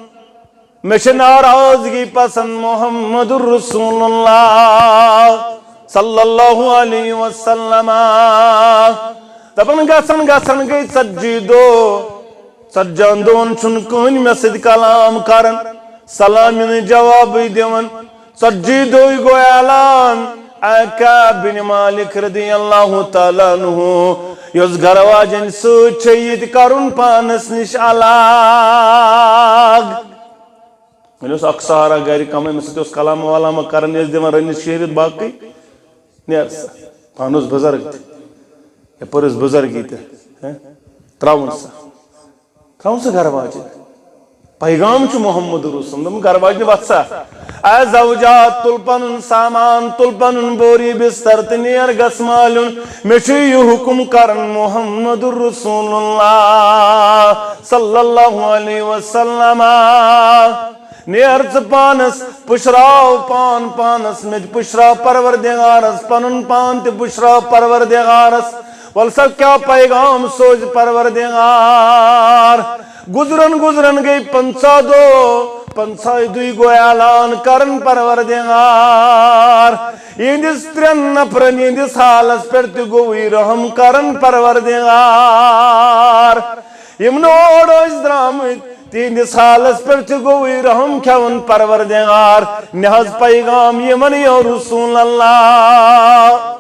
مےٚ چھِ ناراضگی پسند محمد رسول اللہ صلی اللہ علیہ وسلم۔ دپان گژھان گژھان گٔے ژتجی دۄہ، ژتجِہن دۄہن چھُنہٕ کٕہٕنۍ مےٚ سۭتۍ کلام کران، سلامہِ نہٕ جوابٕے دِوان۔ ژتجی دۄہٕے گوٚو اعلان، اے کعب بن مالک رضی اللہ تعالیٰ عنہ، یۄس گرٕ واجٮ۪ن سۭتۍ چھے، یہِ تہِ کرُن پانس نِش الگ۔ وۄنۍ اوس اکھ سہارا گرِ کمٕے، أمِس سۭتۍ اوس کلام ولامہ کران، یہِ ٲسۍ دِوان رٔنِتھ شیرِتھ باقٕے۔ نیر سا، پانہٕ اوس بُزرگ تہِ، یپٲرۍ ٲس بُزرگی تہِ، ہہ؟ ترٛاوُن سا، ترٛاوُن سا گرٕ واجہِ۔ پیغام چھُ محمد رسول۔ دوٚپُن، گرٕ واجنہِ وَتھ سا۔ اے زوجات، تُل پنُن سامان، تُل پنُن بوری بستر تہٕ نیر گژھ مالیُن۔ مےٚ چھُ یہِ حُکُم کران محمد رسول اللہ صلی اللہ علیہ وسلم۔ نیر ژٕ پانس، پُشراو پان پانس، مےٚ تہِ پُشراو پروردگارس، پنُن پان تہِ پُشراو پروردگارس۔ ول سا کیٛاہ پیغام سوزِ پروردگار۔ گُزرن گُزرن گٔے پنٛژاہ دۄہ، پنٛژاہہِ دُہۍ گوٚو اعلان کرن پروردگار۔ یِہنٛدِس ترٛٮ۪ن نفرن یِہنٛدِس حالس پٮ۪ٹھ تہِ گوٚوُے رحم کرن پروردگار۔ یِم نہٕ اور ٲسۍ درٛامٕتۍ، تِہنٛدِس حالس پٮ۪ٹھ تہِ گوٚوُے رحم کھٮ۪وان پروردگار۔ نہ حظ پیغام یِمن یا رسول اللہ۔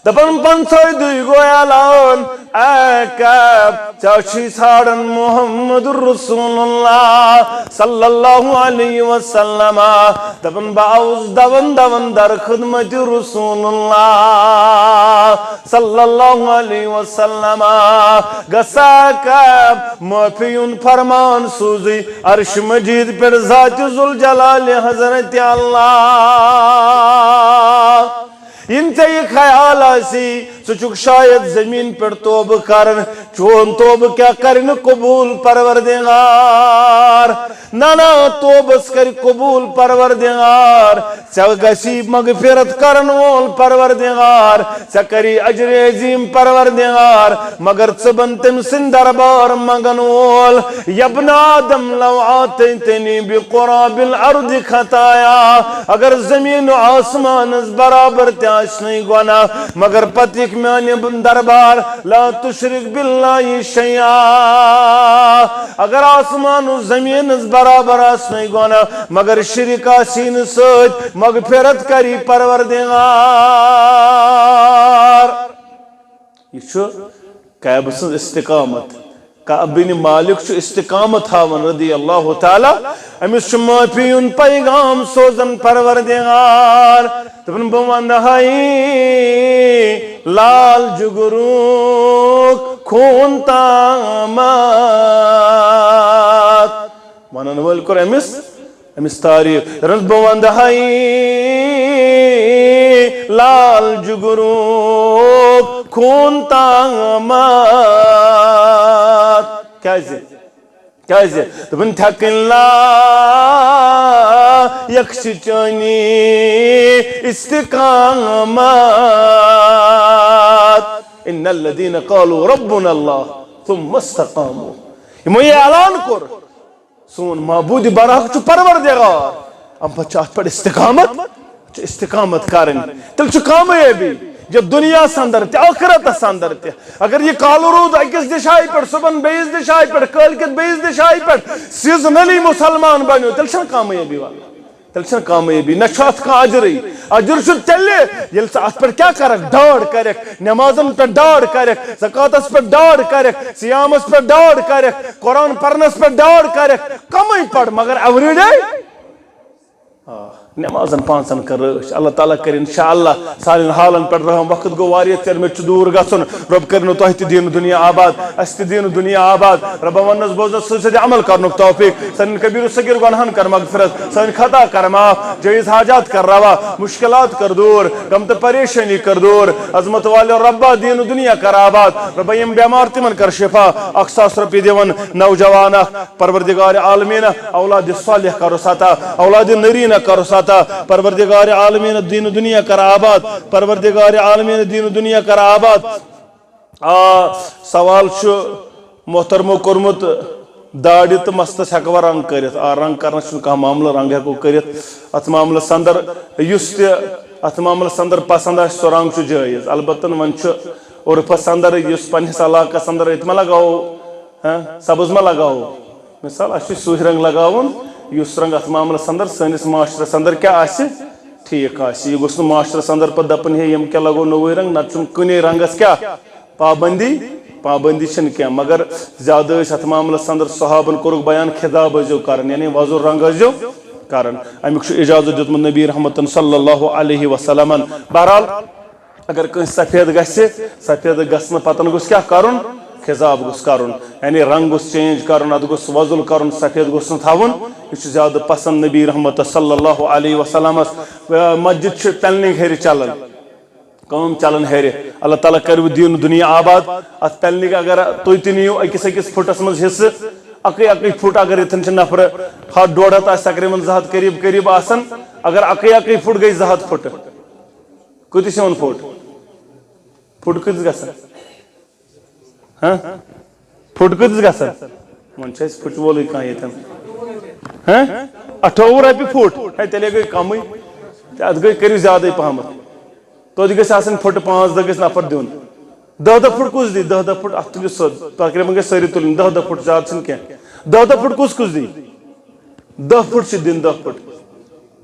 دپان پنٛژاہہِ دُہۍ گوٚو اعلان، اے کعب، ژےٚ چھُے ژھانڈان محمد رسول اللہ صلی اللہ علیہ وسلم۔ دپان بہٕ آوُس دون دون در خدمت رسول اللہ صلی اللہ علیہ وسلم۔ گژھا کعب، معافی ہُنٛد فرمان سوزُے عرش مجید پٮ۪ٹھ ذات ذوالجلال حضرت اللہ۔ یِن ژےٚ یہِ خیال آسی، ژٕ چھُکھ شاید زمین پٮ۪ٹھ توبہٕ کران، چون توبہٕ کیٛاہ کرِ نہٕ قبول پروردگار؟ نہ، نہ، توبس کرِ قبول پروردگار۔ ژےٚ گژھی مغفرت کرن وول پروردگار، ژےٚ کری اجر عظیم پروردگار، مگر ژٕ بن تٔمۍ سٕنٛدۍ دربار منگن وول۔ یبن آدم لو آتیتنی بقراب الارض خطایا، اگر زمین و آسمانس برابر تہِ آسہِ نہٕ گۄناہ، مگر پتہٕ یِکھ میانہِ دربار، لا تشرک باللہ شیئا۔ اگر آسمان و زمینس برابر آسہِ نہٕ گۄناہ، مگر شرک آسی نہٕ سۭتۍ، مغفرت کری پروردگار۔ یہِ چھُ کعبہٕ سٕنٛز استقامت۔ کعب بن مالک چھُ استقامت ہاوان رضی اللہ تعالیٰ۔ أمِس چھُ معافی ہُنٛد پیغام سوزان پروردگار۔ دپان، بہٕ ونہٕ ہاے لال جگروک خوٗن تامَتھ۔ ونن وٲلۍ کوٚر أمِس، أمِس تعریف۔ دپان، بہٕ ونہٕ ہاے لال جگروک خوٗن تامَتھ۔ کیٛازِ؟ کیٛازِ؟ دوٚپُن، تھٮ۪کٕنۍ لایق چھِ چٲنی استقامت۔ ان الذین قالوا ربنا اللہ ثم استقاموا۔ یِمو یہِ اعلان کوٚر، سون معبود برحق چھُ پروردگار۔ اَمہِ پتہٕ چھُ اَتھ پٮ۪ٹھ استقامت۔ چھِ استقامت کرٕنۍ، تیٚلہِ چھُ کامیٲبی، یہِ دُنیاہَس اندر تہِ، ٲخرتَس اندر تہِ۔ اگر یہِ کالہٕ روٗد أکِس دِشایہِ پٮ۪ٹھ، صُبحن بیٚیِس دِشایہِ پٮ۪ٹھ، کٲلۍکٮ۪تھ بیٚیِس دِشایہِ پٮ۪ٹھ، seasonally مُسلمان بنیو، تیٚلہِ چھَنہٕ کامیٲبی وَلہٕ۔ تیٚلہِ چھَنہٕ کامیٲبی، نہ چھُ اَتھ کانٛہہ اجرٕے۔ اجر چھُ تیٚلہِ، ییٚلہِ ژٕ اَتھ پٮ۪ٹھ کیٛاہ کَرَکھ؟ ڈاڈ کَرَکھ، نٮ۪مازَن پٮ۪ٹھ ڈاڈ کَرَکھ، زکوٰتَس پٮ۪ٹھ ڈاڈ کَرَکھ، صیامَس پٮ۪ٹھ ڈاڈ کَرَکھ، قرآن پَرنَس پٮ۪ٹھ ڈاڈ کَرَکھ، کَمٕے پَر، مگر every day۔ آ، نمازن پانٛژن کر رٲچھ۔ اللہ تعالیٰ کرِ انشاءاللہ سانٮ۪ن حالن پٮ۪ٹھ رحم۔ وقت گوٚو واریاہ ژیر، مےٚ چھُ دوٗر گژھُن۔ رۄب کٔرِنو تۄہہِ تہِ دیٖن دُنیا آباد، اَسہِ تہِ دیٖن دُنیا آباد۔ رۄبا وننس بوزنس سۭتۍ سۭتۍ عمل کرنُک توفیق۔ سانٮ۪ن کبیٖر و صغیٖر گۄناہن کر مغفرت، سٲنۍ خطا کر معاف، جٲیز حاجات کر روا، مُشکلات کر دوٗر، غم تہٕ پریشٲنی کر دوٗر۔ عظمت والٮ۪و رۄبا دیٖن و دُنیا کر آباد۔ رۄبا یِم بٮ۪مار تِمن کر شفا۔ اکھ ساس رۄپیہِ دِوان نوجوان اکھ۔ پروردگار عالمین اولاد صالح کرُس عطا، اولاد نرینہ کرُس عطا۔ پروردگار عالمین دین و دنیا کر آباد، پروردگار عالمین دین و دنیا کر آباد۔ آ، سوال چھُ محترمو کوٚرمُت، داڑِ تہٕ مستس ہیٚکوا رنگ کٔرِتھ؟ آ، رنگ کرنس چھُنہٕ کانٛہہ معاملہٕ، رنگ ہیٚکو کٔرِتھ۔ اتھ معاملس اندر یُس تہِ، اتھ معاملس اندر پسند آسہِ، سُہ رنگ چھُ جٲیز۔ البتہ وۄنۍ چھُ عرفس اندر، یُس پننِس علاقس اندر، ییٚتہِ ما لگاوو، ہاں، سبز ما لگاوو؟ مثال، اَسہِ چھُ سُے رنگ لگاوُن، یُس رنگ اتھ معاملس اندر، سٲنِس معاشرس اندر کیٛاہ آسہِ، ٹھیٖک آسہِ۔ یہِ گوٚژھ نہٕ معاشرس اندر پتہٕ دپُن، ہے، یِم کیٛاہ لگوو نوٚوُے رنگ، نتہٕ چھُنہٕ کُنے رنگس کیٛاہ پابندی، پابندی چھنہٕ کینٛہہ۔ مگر زیادٕ ٲسۍ اتھ معاملس اندر، صحابن کوٚرُکھ بیان، خضاب ٲسۍزیو کران، یعنی وۄزُل رنگ ٲسۍزیو کران۔ امیُک چھُ اجازت دیُتمُت نبی رحمتن صلی اللہ علیہ وسلمن۔ بہرحال، اگر کٲنٛسہِ سفید گژھِ، سفید گژھنہٕ پتن گوٚژھ کیٛاہ کرُن؟ خضاب گوٚژھ کرُن، یعنی رنگ گوٚژھ چینج کرُن، اتھ گوٚژھ وۄزُل کرُن، سفید گوٚژھ نہٕ تھاوُن۔ یہِ چھُ زیادٕ پسند نبی رحمتس صلی اللہ علیہ وسلمس۔ آ، مسجد چھِ پلنگ ہیٚرِ چلان، کٲم چلان ہیٚرِ۔ اللہ تعالیٰ کرِ وۄنۍ دین دنیا آباد۔ اتھ پلنگ اگر تُہۍ تہِ نِیِو أکِس أکِس فُٹس منٛز حصہٕ، اکٕے اکٕے فُٹ اگر ییٚتٮ۪ن چھِ نفرٕ ہتھ ڈۄڈ ہتھ آسہِ، تقریباً زٕ ہتھ قریب قریب آسان، اگر اکٕے اکٕے فُٹ گٔے زٕ ہتھ فُٹ۔ کۭتِس یِوان فُٹ؟ فُٹ کۭتِس گژھان؟ ہاں؟ فُٹ کۭتِس گژھان؟ وۄنۍ چھُ اَسہِ فُٹہِ وولٕے کانٛہہ ییٚتٮ۪ن۔ ہاں؟ اَٹھووُہ رۄپیہِ فُٹ۔ ہے، تیٚلے گٔے کَمٕے۔ تہٕ اَتھ گٔے، کٔرِو زیادَے پَہمَتھ۔ توتہِ گژھِ آسٕنۍ فُٹہٕ پانٛژھ دَہ گژھِ نفر دیُن۔ دَہ دَہ فُٹ کُس دی؟ دَہ دَہ فُٹ، اَتھ تُلِو سیوٚد۔ تقریباً گژھِ سٲری تُلٕنۍ۔ دَہ دَہ فُٹ، زیادٕ چھِنہٕ کینٛہہ۔ دَہ دَہ فُٹ کُس کُس دی؟ دَہ فُٹ چھِ دِنۍ، دَہ فُٹ۔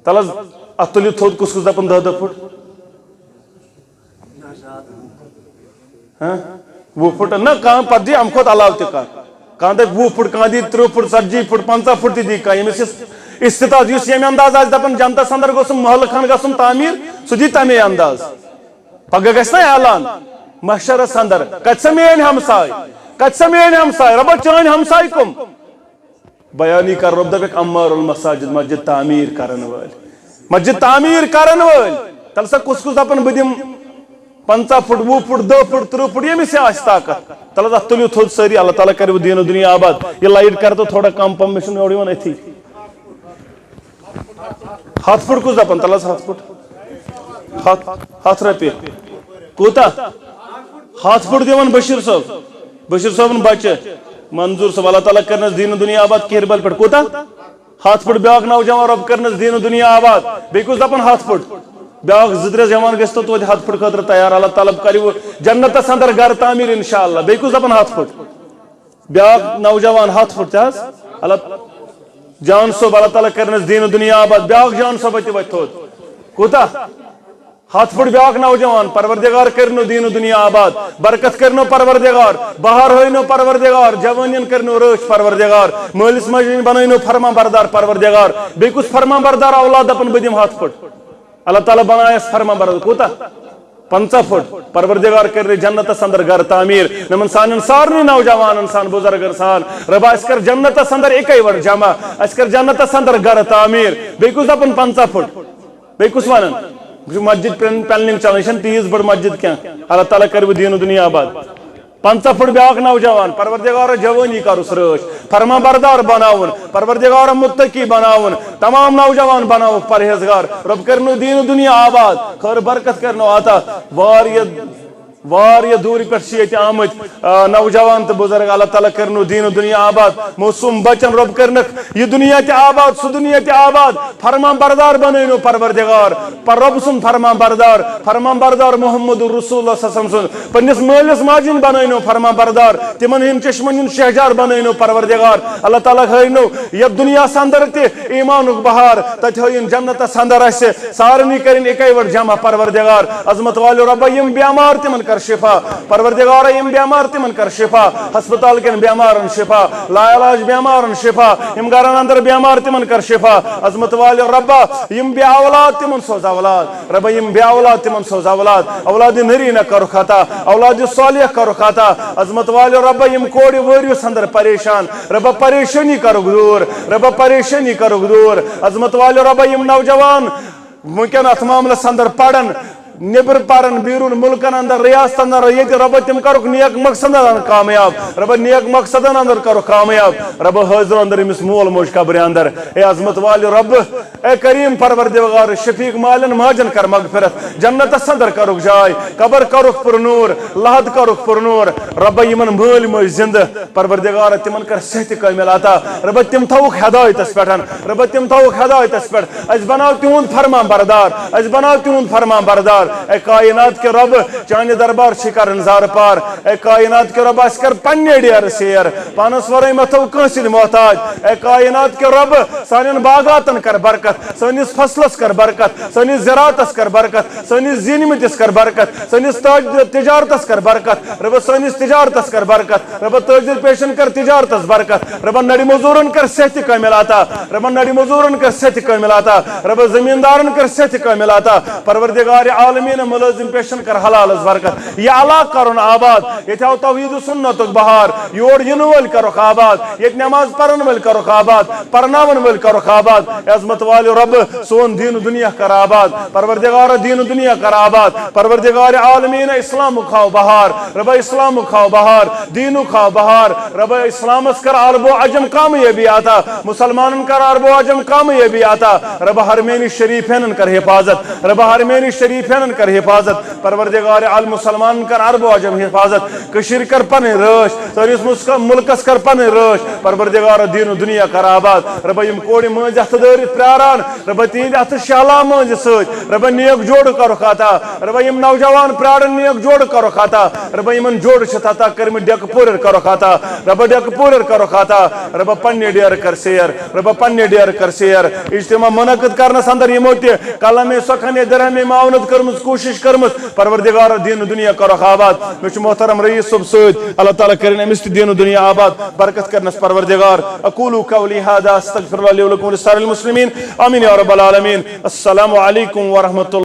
تَلہٕ حظ، اَتھ تُلِو تھوٚد، کُس کُس دَپان دَہ دَہ فُٹ؟ ہاں؟ وُہ فُٹ نہ، کانٛہہ پتہٕ دی اَمہِ کھۄتہٕ علاوٕ تہِ کانٛہہ۔ کانٛہہ دَپہِ وُہ فُٹ، کانٛہہ دی تٕرٛہ فُٹ، ژتجی فُٹ، پنٛژاہ فُٹ تہِ دی کانٛہہ۔ ییٚمِس یُس استطاعت، یُس ییٚمہِ انداز آسہِ دَپان جنتَس اندر گوٚژھُم محلہٕ خان گژھُن تعمیٖر، سُہ دی تَمے انداز۔ پگاہ گژھِ نہ اعلان محشرَس اندر، کَتہِ سا میٛٲنۍ ہمساے؟ کَتہِ سا میٛٲنۍ ہمساے؟ رۄبا، چٲنۍ ہمساے کٕم؟ بیانی کر رۄب دَپٮ۪کھ عمار المساجد، مسجد تعمیٖر کرن وٲلۍ۔ مسجد تعمیٖر کرن وٲلۍ۔ تَلہٕ سا کُس کُس دَپان بہٕ دِمہٕ پنٛژاہ فُٹ، وُہ فُٹ، دَہ فُٹ، تٕرٛہ فُٹ، ییٚمِس یہِ آسہِ طاقت۔ تَلہٕ حظ اَتھ تُلِو تھوٚد سٲری، اللہ تعالیٰ کَرِ وۄنۍ دیٖن و دُنیا آباد۔ یہِ لایٹ کَر تو تھوڑا کَم پَہَم، مےٚ چھُنہٕ یورٕ یِوان أتھی۔ ہَتھ فُٹ کُس دَپان؟ تَلہٕ حظ ہَتھ فُٹ۔ ہَتھ، ہَتھ رۄپیہِ۔ کوٗتاہ؟ ہَتھ فُٹ دِوان بشیٖر صٲب۔ بشیٖر صٲبُن بَچہٕ منظوٗر صٲب، اللہ تعالیٰ کَرنَس دیٖن و دُنیا آباد کِہِربَل پٮ۪ٹھ۔ کوٗتاہ؟ ہَتھ فُٹ بیٛاکھ نوجوان، رۄب کَرنَس دیٖن و دُنیا آباد۔ بیٚیہِ کُس دَپان ہَتھ فُٹ؟ بیٛاکھ زٕ ترٛےٚ جوان گژھِ تو توتہِ ہَتھ فُٹ خٲطرٕ تیار۔ اللہ تعالیٰ کَرِ وۄنۍ جنتَس اندر گرٕ تعمیٖر انشاءاللہ۔ بیٚیہِ کُس دَپان ہَتھ فُٹ؟ بیٛاکھ نوجوان ہَتھ فُٹ تہِ حظ۔ اللہ جان صٲب، اللہ تعالیٰ کَرنَس دیٖن و دُنیا آباد۔ بیٛاکھ جان صٲب تہِ وَتھِ تھوٚد۔ کوٗتاہ؟ ہَتھ فُٹ بیٛاکھ نوجوان، پروردگار کٔرِنو دیٖن و دُنیا آباد، برکت کٔرِنو پروردگار، بہار ہٲینو پروردگار، جوٲنین کٔرِنو رٲچھ پروردگار، مٲلِس ماجہِ بنٲینو فرما بردار پروردگار۔ بیٚیہِ کُس فرما بردار اولاد دَپان بہٕ دِمہٕ ہَتھ فُٹ؟ اللہ تعالیٰ بنایس فرما بردار۔ کوٗتاہ؟ پنٛژاہ فُٹ۔ پروردگار کٔرِنو جنتس اندر گرٕ تعمیٖر۔ نمن سانٮ۪ن سارنٕے نوجوانن سان، بُزرگن سان، رۄبا، اَسہِ کر جنتس اندر اِکے وٹ جمع، اَسہِ کر جنتس اندر گرٕ تعمیٖر۔ بیٚیہِ کُس دَپان پنٛژاہ فُٹ؟ بیٚیہِ کُس وَنان؟ یہِ چھُ مسجد پلن-، پلننگ چلان، یہِ چھَنہٕ تیٖژ بٔڑ مسجد کینٛہہ۔ اللہ تعالیٰ کَرِ وۄنۍ دیٖن و دُنیا آباد۔ پنٛژاہ فُٹ بیٛاکھ نوجوان، پروردگارا جوٲنی کَرُس رٲچھ، فرما بردار بناوُن، پروردگارا مُتقی بناوُن، تمام نوجوان بناوُکھ پرہیزگار۔ رۄب کَرِنو دیٖن و دُنیا آباد، خٲر برکت کَرِنو عطا۔ واریاہ واریاہ دوٗرِ پٮ۪ٹھ چھِ ییٚتہِ آمٕتۍ، آ، نوجوان تہٕ بُزرگ۔ اللہ تعالیٰ کٔرِنو دیٖن و دُنیا آباد۔ معصوٗم بچن رۄب کٔرِنکھ یہِ دُنیا تہِ آباد، سُہ دُنیا تہِ آباد۔ فرمان بردار بنٲینو پروردگار۔ پر رۄب سُنٛد فرمان بردار، فرمان بردار محمد رسول اللہ صلی اللہ علیہ وسلم سُنٛد۔ پننِس مٲلِس ماجہِ ہُنٛد بنٲینو فرمان بردار۔ تِمن ہٕنٛدۍ چشمن ہُنٛد شہجار بنٲینو پروردگار۔ اللہ تعالیٰ ہٲینو یتھ دُنیاہس اندر تہِ ایمانُک بہار، تتہِ ہٲیِن جنتس اندر اسہِ سارنٕے کٔرِن اِکے وٹ جمع پروردگار۔ عظمت والٮ۪و رۄبا، یِم بیمار تِمن کر شفا۔ پروردگارا، یِم بیمار تِمن کر شفا۔ ہسپتال کٮ۪ن بیمارن شفا، لا علاج بیمارن شفا، یِم گرن اندر بیمار تِمن کر شفا۔ عظمت والٮ۪و رۄبا، یِم بے اولاد تِمن سوز اولاد۔ رۄبا، یِم بے اولاد تِمن سوز اولاد۔ اولاد نرینہ کرُکھ عطا، اولاد صالح کرُکھ عطا۔ عظمت والٮ۪و رۄبا، یِم کورِ وٲرِوس اندر پریشان، رۄبا پریشٲنی کرُکھ دوٗر، رۄبا پریشٲنی کرُکھ دوٗر۔ عظمت والٮ۪و رۄبا، یِم نوجوان وٕنکٮ۪ن اتھ معاملس اندر پرن، نیبر پرن، بیرون ملکن اندر، ریاستن اندر، ییٚتہِ رۄبا تِم کرُکھ نیک مقصدن کامیاب، رۄبا نیک مقصدن اندر کرُکھ کامیاب۔ رۄبا حٲضِر اندر أمِس مول موج قبرِ اندر۔ اے عظمت والہِ رۄب، اے کریم پروردگار، شفیق مالٮ۪ن ماجن کر مغفرت، جنتس اندر کرُکھ جاے، قبر کرُکھ پر نور، لحد کرُکھ پر نور۔ رۄبا یِمن مٲلۍ مٲج زندٕ، پروردگارا، تِمن کر صحتِ کٲمِل عطا۔ رۄبا، تِم تھاوُکھ ہدایتس پٮ۪ٹھ۔ رۄبا، تِم تھاوُکھ ہدایتس پٮ۪ٹھ۔ اسہِ بناو تِہُنٛد فرمان بردار۔ اسہِ بناو تِہُنٛد فرمان بردار۔ اے کائنات کے رب، چانہِ دربار چھی کرن زار پار۔ اے کائنات کے رب، اسہِ کر پننہِ ڈیرٕ سیر، پانس ورٲے مہ تھاو کٲنٛسہِ ہٕنٛدۍ محتاج۔ اے کائنات کے رب، سانٮ۪ن باغاتن کر برکت، سٲنِس فصلس کر برکت، سٲنِس زراعتس کر برکت، سٲنِس زیٖنمٕتِس کر برکت، سٲنِس تاج-، تجارتس کر برکت۔ رب، سٲنِس تجارتس کر برکت۔ رب، تٲجر پیشن کر تجارتس برکت۔ رب، نڑِ مزورن کر صحت کامل عطا۔ رب، نڑِ مزورن کر صحت کامل عطا۔ رب، زمیندارن کر صحت کامل عطا۔ پروردگار عالمین، ملازم پیشن کر حلالس برکت۔ یہ علاقہٕ کرُن آباد، ییٚتہِ آو توحید و سنتُک بہار۔ یور یِنہٕ وٲلۍ کرُکھ آباد، ییٚتہِ نماز پرن وٲلۍ کرُکھ آباد، پرناون وٲلۍ کرُکھ آباد۔ عظمت والہِ رب، سون دین و دنیا کر آباد۔ پروردگار، دین و دنیا کر آباد۔ پروردگار عالمین، اسلامُک ہاو بہار۔ رب، اسلامُک ہاو بہار، دینُک ہاو بہار۔ رب، اسلامس کر عرب و عجم کامیٲبی عطا، مسلمانن کر عرب و عجم کامیٲبی عطا۔ رب، حرمین شریفینن کر حفاظت۔ رب، حرمین شریفینن کر حفاظت۔ پروردگار عالم، مسلمانن کر عرب و عجم حفاظت۔ کشیر کر پنٕنۍ رٲچھ، سٲنِس مسک-، ملکس کر پنٕنۍ رٲچھ۔ پروردگار، دین و دنیا کر آباد۔ رب، یِم کورِ مٲنٛزِ اتھٕ دٲرِتھ پیاران، رب، تِہنٛدِ اتھٕ شہلا مٲنٛزِ سۭتۍ، رب، نیک جوڑٕ کرُکھ عطا۔ رب، یِم نوجوان پیاران، نیک جوڑٕ کرُکھ عطا۔ رب، یِمن جوڑٕ چھِتھ عطا کٔرمٕتۍ ڈیکہٕ پوٗرٮ۪ر کرُکھ عطا۔ رب، ڈیکہٕ پوٗرٮ۪ر کرُکھ عطا۔ رب، پننہِ ڈیرٕ کر سیر۔ رب، پننہِ ڈیرٕ کر سیر۔ اجتماع منعقد کرنس اندر یِمو تہِ قلم سۄکھن یا درہم معاونت کٔرمٕژ، کوٗشش کٔرمٕژ، پروردگار، دین و دنیا کرُکھ آباد۔ مےٚ چھُ محترم رئیس صٲب سۭتۍ، اللہ تعالیٰ کٔرِن أمِس تہِ دین و دنیا آباد، برکت کٔرنَس پروردگار۔ اقول قولی هذا، استغفر الله لي ولكم ولسائر المسلمين۔ آمین یا رب العالمین۔ السلام علیکم ورحمۃ اللہ۔